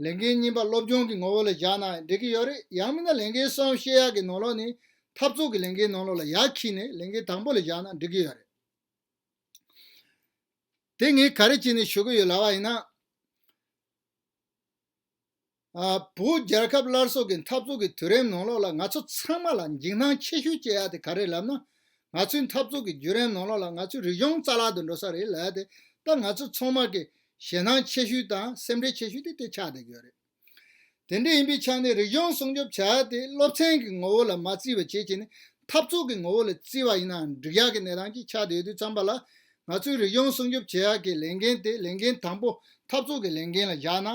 ལས་འགན་གཉིས་པ་སློབ་སྦྱོང་གི་ངོ་བོ་ལ་བཞག་ན་འགྲིག་གི་ཡོད་རེད། ཡང་མིན་ན་ལས་འགན་གསུམ་བཤད་ཡ་གི་ནང་ལོགས་ནས་འཐབ་རྩོད་ཀྱི་ལས་འགན་ནང་ལོགས་ལ་ཡར་འཁྱེར་ནས་ལས་འགན་དང་པོ་ལ་བཞག་ན་འགྲིག་གི་ཡོད་རེད། དེ་ངས་ག་རེ་བྱས་ནས་ཞུ་གི་ཡོད་ལབ་པ་ཡིན་ན། ཨ། བོད་རྒྱལ་ཁབ་སླར་གསོ་གི་འཐབ་རྩོད་ཀྱི་དུས་རིམ་ནང་ལོགས་ལ་ང་ཚོ་ཚང་མ་ལ་འཇིགས་སྣང་ཆེ་ཤོས་སྐྱེ་ཡ་དེ་ག་རེ་ལབ་ན། ང་ཚོའི་འཐབ་རྩོད་ཀྱི་བརྒྱུད་རིམ་ནང་ལོགས་ལ་ང་ཚོའི་རིག་གཞུང་རྩ་བརླག་ཏུ་འགྲོ་ས་རེད་ལབ་ཡ་དེ། ད་ང་ཚོ་ཚང་མ་གི་ཞེད་སྣང་ཆེ་ཤོས་དང་སེམས་ཁྲལ་ཆེ་ཤོས་དེ་དེ་ཆགས་བསྡད་ཀྱི་ཡོད་རེད། དེ་འདྲ་ཡིན་པའི་ཆ་ནས་རིག་གཞུང་སྲུང་སྐྱོབ་བྱ་ཡ་དེ་སློབ་ཚན་གྱི་ངོ་བོ་ལ་མ་བརྩིས་པ་བྱས་བྱས་ནས་འཐབ་རྩོད་ཀྱི་ངོ་བོ་ལ་བརྩིས་པ་ཡིན་ན་འགྲིག་ཡག་གི་གནས་སྟངས་ཅིག་ཆགས་བསྡད་དུས་ཙམ་པ་ལ། ང་ཚོའི་རིག་གཞུང་སྲུང་སྐྱོབ་བྱེད་ཡག་གི་ལས་འགན་དེ་ལས་འགན་དང་པོ་འཐབ་རྩོད་ཀྱི་ལས་འགན་ལ་བཞག་ན།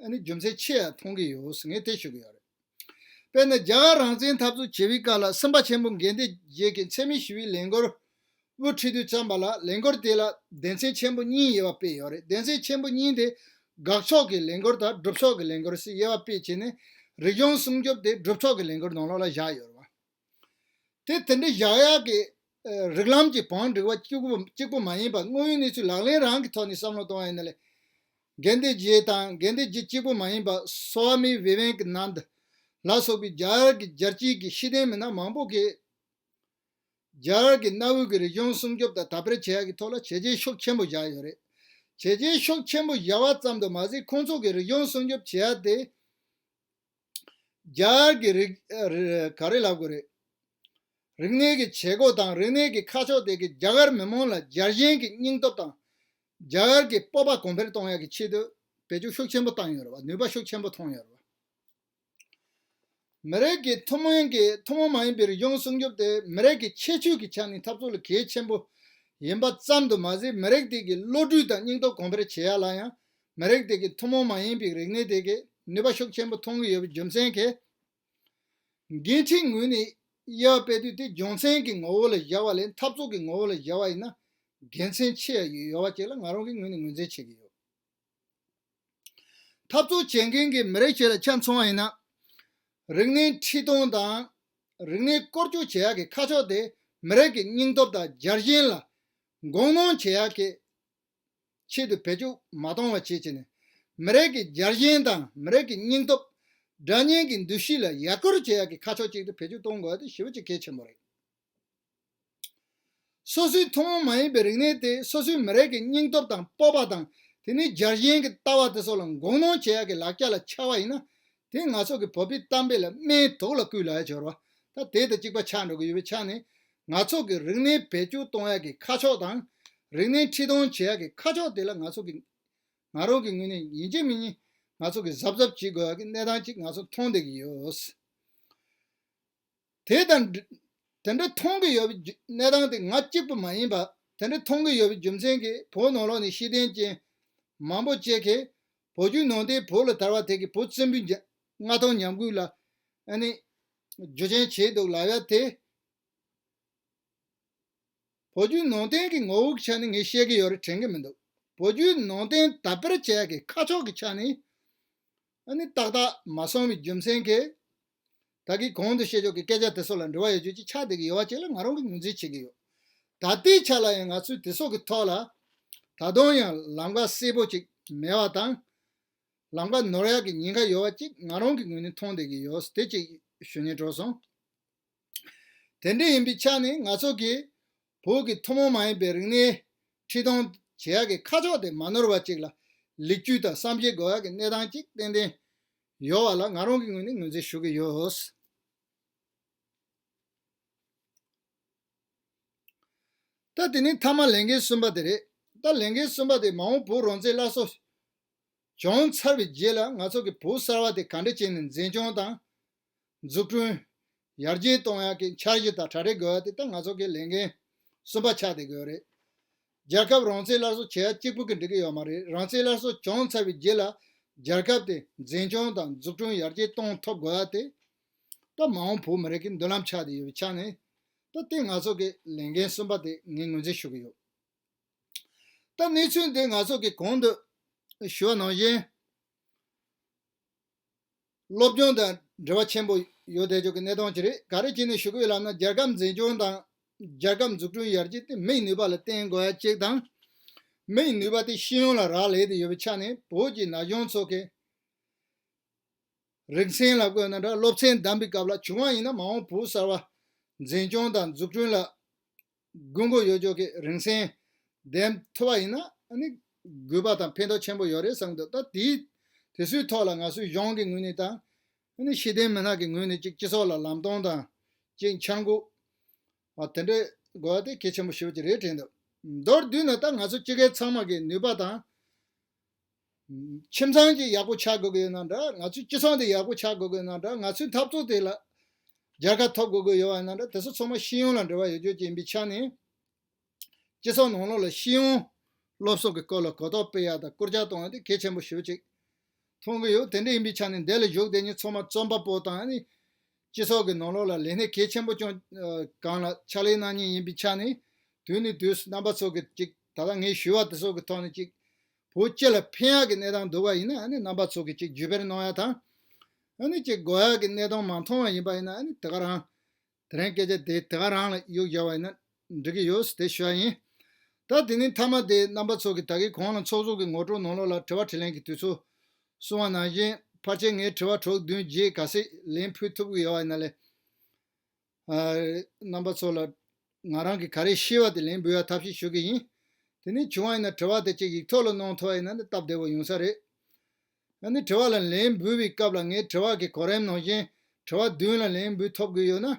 ཨ་ནི་རྒྱུ་མཚན་ཆེ་ཡ་མཐོང་གི་ཡོད་ཟེར་ངས་དེ་ཞུ་གི་ཡོད་རེད། དཔེར་ན་རྒྱ་གར་རང་བཙན་འཐབ་རྩོད་བྱེད་པའི་སྐབས་ལ་སེམས་དཔའ་ཆེན་པོ་དགེ་ལྡན་རྒྱལ་གྱིས་འཚེ་མེད་ཞི་བའི་ལས་འགུལ་དབུ་ཁྲིད་དུས་ཙམ་པ་ལ་ལས་འགུལ་དེ་ལ་སྡེ་ཚན་ཆེན་པོ་གཉིས་དབྱེ་བ་དཔྱད་ཡོད་རེད། སྡེ་ཚན་ཆེན་པོ་གཉིས་དེ་དགག་ཕྱོགས་ཀྱི་ལས་འགུལ་དང་སྒྲུབ་ཕྱོགས་ཀྱི་ལས་འགུལ་ཟེར་དབྱེ་བ་དཔྱད་བྱས་ནས་རིག་གཞུང་སྲུང་སྐྱོབ་དེ་སྒྲུབ་ཕྱོགས་ཀྱི་ལས་འགུལ་ནང་ལོགས་ལ་བཞག་ཡོད་རེད་བ། དེ་དེ་འདྲ་བཞག་ཡག་གི་ཨ་རིགས་ལམ་གྱི་བང་སྒྲིག་པ་གཅིག་པུ་གཅིག་པུ་མ་ཡིན་པ་དངོས་ཡོད་གནས་ཚུལ་ལག་ལེན་རང་གི་ཐོག་ནས་བསམ་བློ་གཏོང་བ་ཡིན་ན་ལས། དགེ་ལྡན་རྗེ་དང་དགེ་ལྡན་རྗེ་གཅིག་པུ་མ་ཡིན་པ་སྭ་མི་ཝི་ཝེ་ཀ་ནན་ད་ལ་སོགས་པའི་རྒྱ་གར་གྱི་རྒྱལ་སྤྱིའི་གི་ཤེས་ལྡན་མི་སྣ་མང་པོ་གིས་རྒྱ་གར་གྱི་གནའ་བོའི་གི་རིག་གཞུང་སྲུང་སྐྱོབ་དང་དར་སྤེལ་བྱེད་ཡག་གི་ཐོག་ལ་བྱས་རྗེས་ཤུགས་ཆེན་པོ་བཞག་ཡོད་རེད། བྱས་རྗེས་ཤུགས་ཆེན་པོ་བཞག་པ་ཙམ་དུ་མ་ཟད་ཁོང་ཚོ་གི་རིག་གཞུང་སྲུང་སྐྱོབ་བྱེད་ཡག་དེ། རྒྱ་གར་གྱི་རིག་ཨ་རི་ག་རེ་ལབ་དགོས་རེད། རིག་གནས་ཀྱི་བྱེད་སྒོ་དང་རིག་གནས་ཀྱི་ཁ་ཕྱོགས་དེ་གིས་རྒྱ་གར་མི་མང་ལ་རྒྱལ་ཞེན་གྱི་སྙིང་སྟོབས་དང་། རྒྱ་གར་གྱི་སྤོབས་པ་གོང་འཕེལ་གཏོང་ཡག་གི་ཆེད་དུ་བེད་སྤྱོད་ཤུགས་ཆེན་པོ་བཏང་ཡོད་རེད་བ། ནུས་པ་ཤུགས་ཆེན་པོ་ཐོན་ཡོད་རེད་བ། མི་རིགས་ཀྱི་ཐུན་མོང་གི་ཐུན་མོང་མ་ཡིན་པའི་རིག་གཞུང་སྲུང་སྐྱོབ་དེ་མི་རིགས་ཀྱི་ཁྱད་ཆོས་ཀྱི་ཆ་ནས་འཐབ་རྩོད་ལ་གལ་ཆེན་པོ་ཡིན་པ་ཙམ་དུ་མ་ཟད་མི་རིགས་དེ་གི་བློ་གྲོས་དང་སྙིང་སྟོབས་གོང་འཕེལ་བྱེད་ཡག་ལ་ཡང་མི་རིགས་དེ་གི་ཐུན་མོང་མ་ཡིན་པའི་རིག་གནས་དེ་གི་ནུས་པ་ཤུགས་ཆེན་པོ་ཐོན་གྱི་ཡོད་པའི་རྒྱུ་མཚན་གྱིས། འགན་འཁྲིའི་ངོས་ནས་དབྱེ་བ་སྤེལ་དུས་དེ་སྦྱོང་ཚན་གྱི་ངོ་བོ་ལ་བཞག་པ་ལས་འཐབ་རྩོད་ཀྱི་ངོ་བོ་ལ་བཞག་པ་ཡིན་ན་དགེ་མཚན་ཆེ་ཡ་ཡོད་པ་ཅིག་ལ་ང་རང་གི་ངོས་ནས་ངོས་འཛིན་བྱེད་ཀྱི་ཡོད། འཐབ་རྩོད་བྱེད་མཁན་གྱི་མི་རིགས་ཤིག་ལ་ཆ་མཚོན་པ་ཡིན་ན། རིག་གནས་ཁྲིད་སྟོན་དང་། རིག་གནས་བཀོལ་སྤྱོད་བྱེད་ཡག་གི་ཁ་ཕྱོགས་དེ་མི་རིགས་ཀྱི་སྙིང་སྟོབས་དང་རྒྱལ་ཞེན་ལ་དགོངས་སློང་བྱེད་ཡག་གི་ཆེད་དུ་བེད་སྤྱོད་མ་གཏོང་བ་བྱེད་བྱས་ནས། མི་རིགས་ཀྱི་རྒྱལ་ཞེན་དང་མི་རིགས་ཀྱི་སྙིང་སྟོབས། དགྲ་གཉེན་གྱི་འདུ་ཤེས་ལ་ཡར་སྐུལ་བྱེད་ཡག་གི་ཁ་ཕྱོགས་ཅིག་ཏུ་བེད་སྤྱོད་གཏོང་དགོས་པ་དེ་ཞེ་པོ་ཅིག་གལ་ཆེན་པོ་རེད། སོ་སོའི་ཐུན་མོང་མ་ཡིན་པའི་རིག་གནས་དེ་སོ་སོའི་མི་རིགས་ཀྱི་སྙིང་སྟོབས་དང་སྤོབས་པ་དང་། དེ་ནས་རྒྱལ་ཞེན་གྱི་ལྟ་བ་དེ་ཚོ་ལ་དགོངས་སློང་བྱེད་ཡག་གི་ལག་ཆ་ལ་ཆགས་པ་ཡིན་ན། དེ་ང་ཚོ་གི་བོད་པའི་གཏམ་དཔེ་ལ་སྨན་དུག་ལ་བསྐུས་ལབ་ཡ་ཅིག་ཡོད་རེད་བ། ད་དེ་དང་གཅིག་པ་ཆགས་འགྲོ་གི་ཡོད་པའི་ཆ་ནས། ང་ཚོ་གི་རིག་གནས་བེད་སྤྱོད་གཏོང་ཡག་གི་ཁ་ཕྱོགས་དང་། རིག་གནས་ཁྲིད་སྟོན་བྱེད་ཡག་གི་ཁ་ཕྱོགས་དེ་ལ་ང་ཚོ་གི་ང་རང་གི་ངོས་ནས་ཡིན་གཅིག་མིན་གཉིས་ང་ཚོ་གི་གཟབ་གཟབ་བྱེད་དགོས་ཡག་གི་གནས་སྟངས་ཅིག་ང་ཚོ་མཐོང་བསྡད་ཀྱི་ཡོད། དེ་དང་འབྲེལ། དེ་འདྲ་མཐོང་གི་ཡོད་པའི་རྒྱུ་གནས་སྟངས་དེ་ང་གཅིག་པུ་མ་ཡིན་པ། དེ་འདྲ་མཐོང་གི་ཡོད་པའི་རྒྱུ་མཚན་གྱིས་བོད་ནང་ལོགས་ནས་ཤེས་ལྡན་ཅན་མང་པོ་ཅིག་གིས་བོད་བརྒྱུད་ནང་བསྟན་བོད་ལ་དར་བ་དེ་གིས་བོད་བཙན་པོའི་མངའ་ཐང་ཉམས་རྒུད་ལ་ཨ་ནི་རྒྱུ་རྐྱེན་བྱས་འདུག་ལབ་ཡ་དེ། བོད་བརྒྱུད་ནང་བསྟན་གྱི་ངོ་བོ་གི་ཆ་ནས་ངས་བཤད་ཀྱི་ཡོད་རེད་དྲན་གྱི་མི་འདུག་བོད་བརྒྱུད་ནང་བསྟན་དར་སྤེལ་བྱེད་ཡག་གི་ཁ་ཕྱོགས་ཀྱི་ཆ་ནས་ཨ་ནི་ཏག་ཏག་མ་སོང་བའི་རྒྱུ་མཚན་གྱིས། ད་གིན་གོང་དུ་བཤད་ཕྱོགས་ཀྱི་སྐད་ཆ་དེ་ཚོ་ལ་འབྲེལ་བ་ཡོད་རྒྱུ་ཅིག་ཆགས་བསྡད་ཀྱི་ཡོད་པ་ཅིག་ལ་ང་རང་གིས་ངོས་འཛིན་བྱེད་ཀྱི་ཡོད། ད་ལྟའི་ཆ་ལ་ཡང་ང་ཚོས་དེ་ཚོ་གི་ཐོག་ལ་ད་དུང་ཡང་ལམ་ཁ་གསལ་པོ་ཅིག་མེད་པ་དང་། ལམ་ཁ་ནོར་ཡག་གི་ཉེན་ཁ་ཡོད་པ་ཅིག་ང་རང་གི་ངོས་ནས་མཐོང་བསྡད་ཀྱི་ཡོད། དེ་ཅིག་ཞུ་སྙིང་བྲོ་སོང་། དེ་འདྲ་ཡིན་པའི་ཆ་ནས་ང་ཚོ་གིས་བོད་ཀྱི་ཐུན་མོང་མ་ཡིན་པའི་རིག་གནས་ཁྲིད་སྟོན་བྱེད་ཡག་གི་ཁ་ཕྱོགས་དེ་མ་ནོར་བ་ཅིག་ལ་ལེགས་བཅོས་དང་བསམ་ཤེས་དགོས་ཡག་གི་གནས་སྟངས་ཅིག་ཏན་ཏན་ཡོད་པ་ལ་ང་རང་གི་ངོས་ནས་ངོས་འཛིན་ཞུ་གི་ཡོད། ད་དེ་ནས་མཐའ་མ་ལས་འགན་གསུམ་པ་དེ་རེད། ད་ལས་འགན་གསུམ་པ་དེ་མ་འོངས་བོད་རང་བཙན་སླར་གསོ་བྱུང་ཚར་བའི་རྗེས་ལ་ང་ཚོ་གི་བོད་གསར་པ་དེ་ག་འདྲ་བྱས་ནས་འཛིན་སྐྱོང་དང་འཛུགས་སྐྲུན་ཡར་རྒྱས་གཏོང་ཡག་གི་འཆར་གཞི་དང་གྲ་སྒྲིག་དགོས་ཡག་དེ་ད་ང་ཚོ་གི་ལས་འགན་གསུམ་པ་ཆགས་བསྡད་ཀྱི་ཡོད་རེད། རྒྱལ་ཁབ་རང་བཙན་སླར་གསོ་བྱེད་ཡག་གཅིག་པུ་གིས་འགྲིག་གི་ཡོད་མ་རེད། རང་བཙན་སླར་གསོ་བྱུང་ཚར་བའི་རྗེས་ལ་ རྒྱལ་ཁབ་དེ་འཛིན་སྐྱོང་དང་འཛུགས་སྐྲུན་ཡར་རྒྱས་གཏོང་ཐུབ་དགོས་ཡ་དེ་ད་མ་འོངས་བོད་མི་རིགས་ཀྱི་མདུན་ལམ་ཆགས་བསྡད་ཡོད་པའི་ཆ་ནས། ད་དེ་ང་ཚོ་གི་ལས་འགན་གསུམ་པ་དེ་ངས་ངོས་འཛིན་ཞུ་གི་ཡོད། ད་གནས་ཚུལ་འདི་ང་ཚོ་གི་གོང་དུ་ཞུ་བ་ནང་བཞིན། སློབ་སྦྱོང་དང་འབྲེལ་བ་ཆེན་པོ་ཡོད་བསྡད་རྒྱུ་གི་གནས་སྟངས་ཅིག་རེད། ག་རེ་བྱས་ནས་ཞུ་གི་ཡོད་ལབ་ན། རྒྱལ་ཁབ་འཛིན་སྐྱོང་དང་རྒྱལ་ཁབ་འཛུགས་སྐྲུན་ཡར་རྒྱས་དེ་མིའི་ནུས་པ་ལ་བརྟེན་དགོས་ཡ་གཅིག་དང་། མིའི་ནུས་པ་དེ་ཤེས་ཡོན་ལ་རག་ལས་བསྡད་ཡོད་པའི་ཆ་ནས། བོད་ཀྱི་ན་གཞོན་ཚོ་གི་རིང་སེམས་ལ་བཀོད་ན་འདྲ། སློབ་ཚན་བདམས་པའི་སྐབས་ལ་བྱུང་བ་ཡིན་ན། མ་འོངས་བོད་གསར་པ་འཛིན་སྐྱོང་དང་འཛུགས་སྐྲུན་ལ་དགོས་མཁོ་ཡོད་ཅོག་གི་རིང་སེམས་ལྡན་ཐུབ་པ་ཡིན་ན། ཨ་ནི་དགོས་པ་དང་ཕན་ཐོགས་ཆེན་པོ་ཡོད་རེད་བསམ་གི་འདུག། ད་དེའི་དེ་ཚོའི་ཐོག་ལ་ང་ཚོའི་གཞུང་གི་ངོས་ནས་དང་། ཨ་ནི་ཤེས་ལྡན་མི་སྣ་གི་ངོས་ནས་ཅིག་སྤྱི་ཚོགས་ལ་ལམ་སྟོན་དང་། ཅིག་འཆར་འགོད། ཨ། དེ་འདྲའི་དགོས་པ་དེ་གལ་ཆེན་པོ་ཞེ་པོ་ཅིག་རེད་དྲན་འདུག། མདོར་བསྡུས་ན་ད་ང་ཚོ་སྤྱི་སྒེར་ཚང་མ་གི་ནུས་པ་དང་། ཁྱིམ་ཚང་གཅིག་ཡག་པོ་ཆགས་དགོས་ཀྱི་ཡོད་ན་འདྲ། ང་ཚོའི་སྤྱི་ཚོགས་འདི་ཡག་པོ་ཆགས་དགོས་ཀྱི་ཡོད་ན་འདྲ། ང་ཚོའི་འཐབ་རྩོད་དེ་ལ་རྒྱལ་ཁ་ཐོབ་དགོས་ཀྱི་ཡོད་པ་ཡིན་ན་འདྲ། དེ་ཚོ་ཚང་མ་ཤེས་ཡོན་ལ་འབྲེལ་བ་ཡོད་རྒྱུ་ཅིག་ཡིན་པའི་ཆ་ནས། སྤྱི་ཚོགས་ནང་ལོགས་ལ་ཤེས་ཡོན་སློབ་གསོ་གི་སྐོར་ལ་གོ་རྟོགས་སྤེལ་ཡ་དང་བསྐུལ་ལྕག་གཏོང་ཡ་དེ་གལ་ཆེན་པོ་ཞེ་པོ་ཅིག་མཐོང་གི་ཡོད། དེ་འདྲ་ཡིན་པའི་ཆ་ནས་འདི་ལ་བཞུགས་བསྡད་མཁན་ཚང་མ་རྩོམ་པ་པོ་དང་། ཨ་ནི་སྤྱི་ཚོགས་ཀྱི་ནང་ལོགས་ལ་ལས་སྣེ་གལ་ཆེན་པོ་ཅིག་སྒང་ལ་ཕྱག་ལས་གནང་མཁན་ཡིན་པའི་ཆ་ནས། དུས་ནས་དུས་སུ་རྣམ་པ་ཚོ་གི་ཅིག་ད་ལྟ་ངས་ཞུས་པ་དེ་ཚོ་གི་ཐོག་ནས་ཅིག་བོད་སྤྱི་ལ་ཕན་ཡག་གི་གནས་སྟངས་འདུག་པ་ཡིན་ན། ཨ་ནི་རྣམ་པ་ཚོ་གི་ཅིག་བརྒྱུད་སྤེལ་གནང་ཡ་དང་། ཨ་ནི་ཅིག་དགོས་ཡག་གི་གནས་སྟངས་མ་མཐོང་བ་ཡིན་པ་ཡིན་ན། ཨ་ནི་དེ་ག་རང་དེ་རིང་སྐད་ཆ་དེ་དེ་ག་རང་ལ་གཡུག་བཞག་པ་ཡིན་ན་འགྲིག་གི་ཡོད་ཟེར་དེ་ཞུ་ཡ་ཡིན། ད་དེ་ནས་མཐའ་མ་དེ་རྣམ་པ་ཚོ་གི་ད་གིན་གོང་ལ་ཚོགས་ཟུར་གྱི་ངོ་སྤྲོད་ནང་ལོགས་ལ་དྲི་བ་དྲིས་ལན་གྱི་དུས་ཚོད་གསུངས་པ་ནང་བཞིན། ཕལ་ཆེར་ངས་དྲི་བ་དྲུག་བདུན་བརྒྱད་ག་ཚོད་ལན་ཕུལ་ཐུབ་ཀྱི་ཡོད་པ་ཡིན་ན་ལས། ཨ། རྣམ་པ་ཚོ་ལ་ང་རང་གིས་ག་རེ་ཤེས་པ་དེ་ལན་འབུལ་བའི་ཐབས་ཤེས་ཞུ་གི་ཡིན། དེ་ནས་བྱུང་བ་ཡིན་ན་དྲི་བ་དེ་གཅིག་ཡིག་ཐོག་ལ་གནང་ཐུབ་པ་ཡིན་ན་ནི་སྟབས་བདེ་པོ་ཡོང་ས་རེད། ཨ་ནི་དྲི་བ་ལ་ལན་འབུལ་བའི་སྐབས་ལ་ངས་དྲི་བ་གི་གོ་རིམ་ནང་བཞིན་དྲི་བ་བདུན་ལ་ལན་འབུལ་ཐུབ་ཀྱི་ཡོད་ན།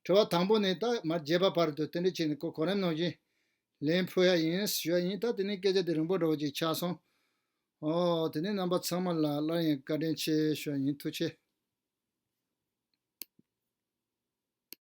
དྲི་བ་དང་པོ་ནས་ད་མར་བརྒྱད་པ་བར་དུ་དེ་འདྲ་བྱས་ནས་ཁོ་གོ་རིམ་ནང་བཞིན་ལན་ཕུལ་ཡ་ཡིན་ཞུ་ཡ་ཡིན། ད་དེ་ནས་སྐད་ཆ་དེ་རིང་པོ་འདྲ་བོ་ཅིག་ཆགས་སོང་། ཨོ། དེ་ནས་རྣམ་པ་ཚང་མ་ལ་སླར་ཡང་བཀའ་དྲིན་ཆེ་ཞུ་ཡ་ཡིན། ཐུགས་རྗེ་ཆེ།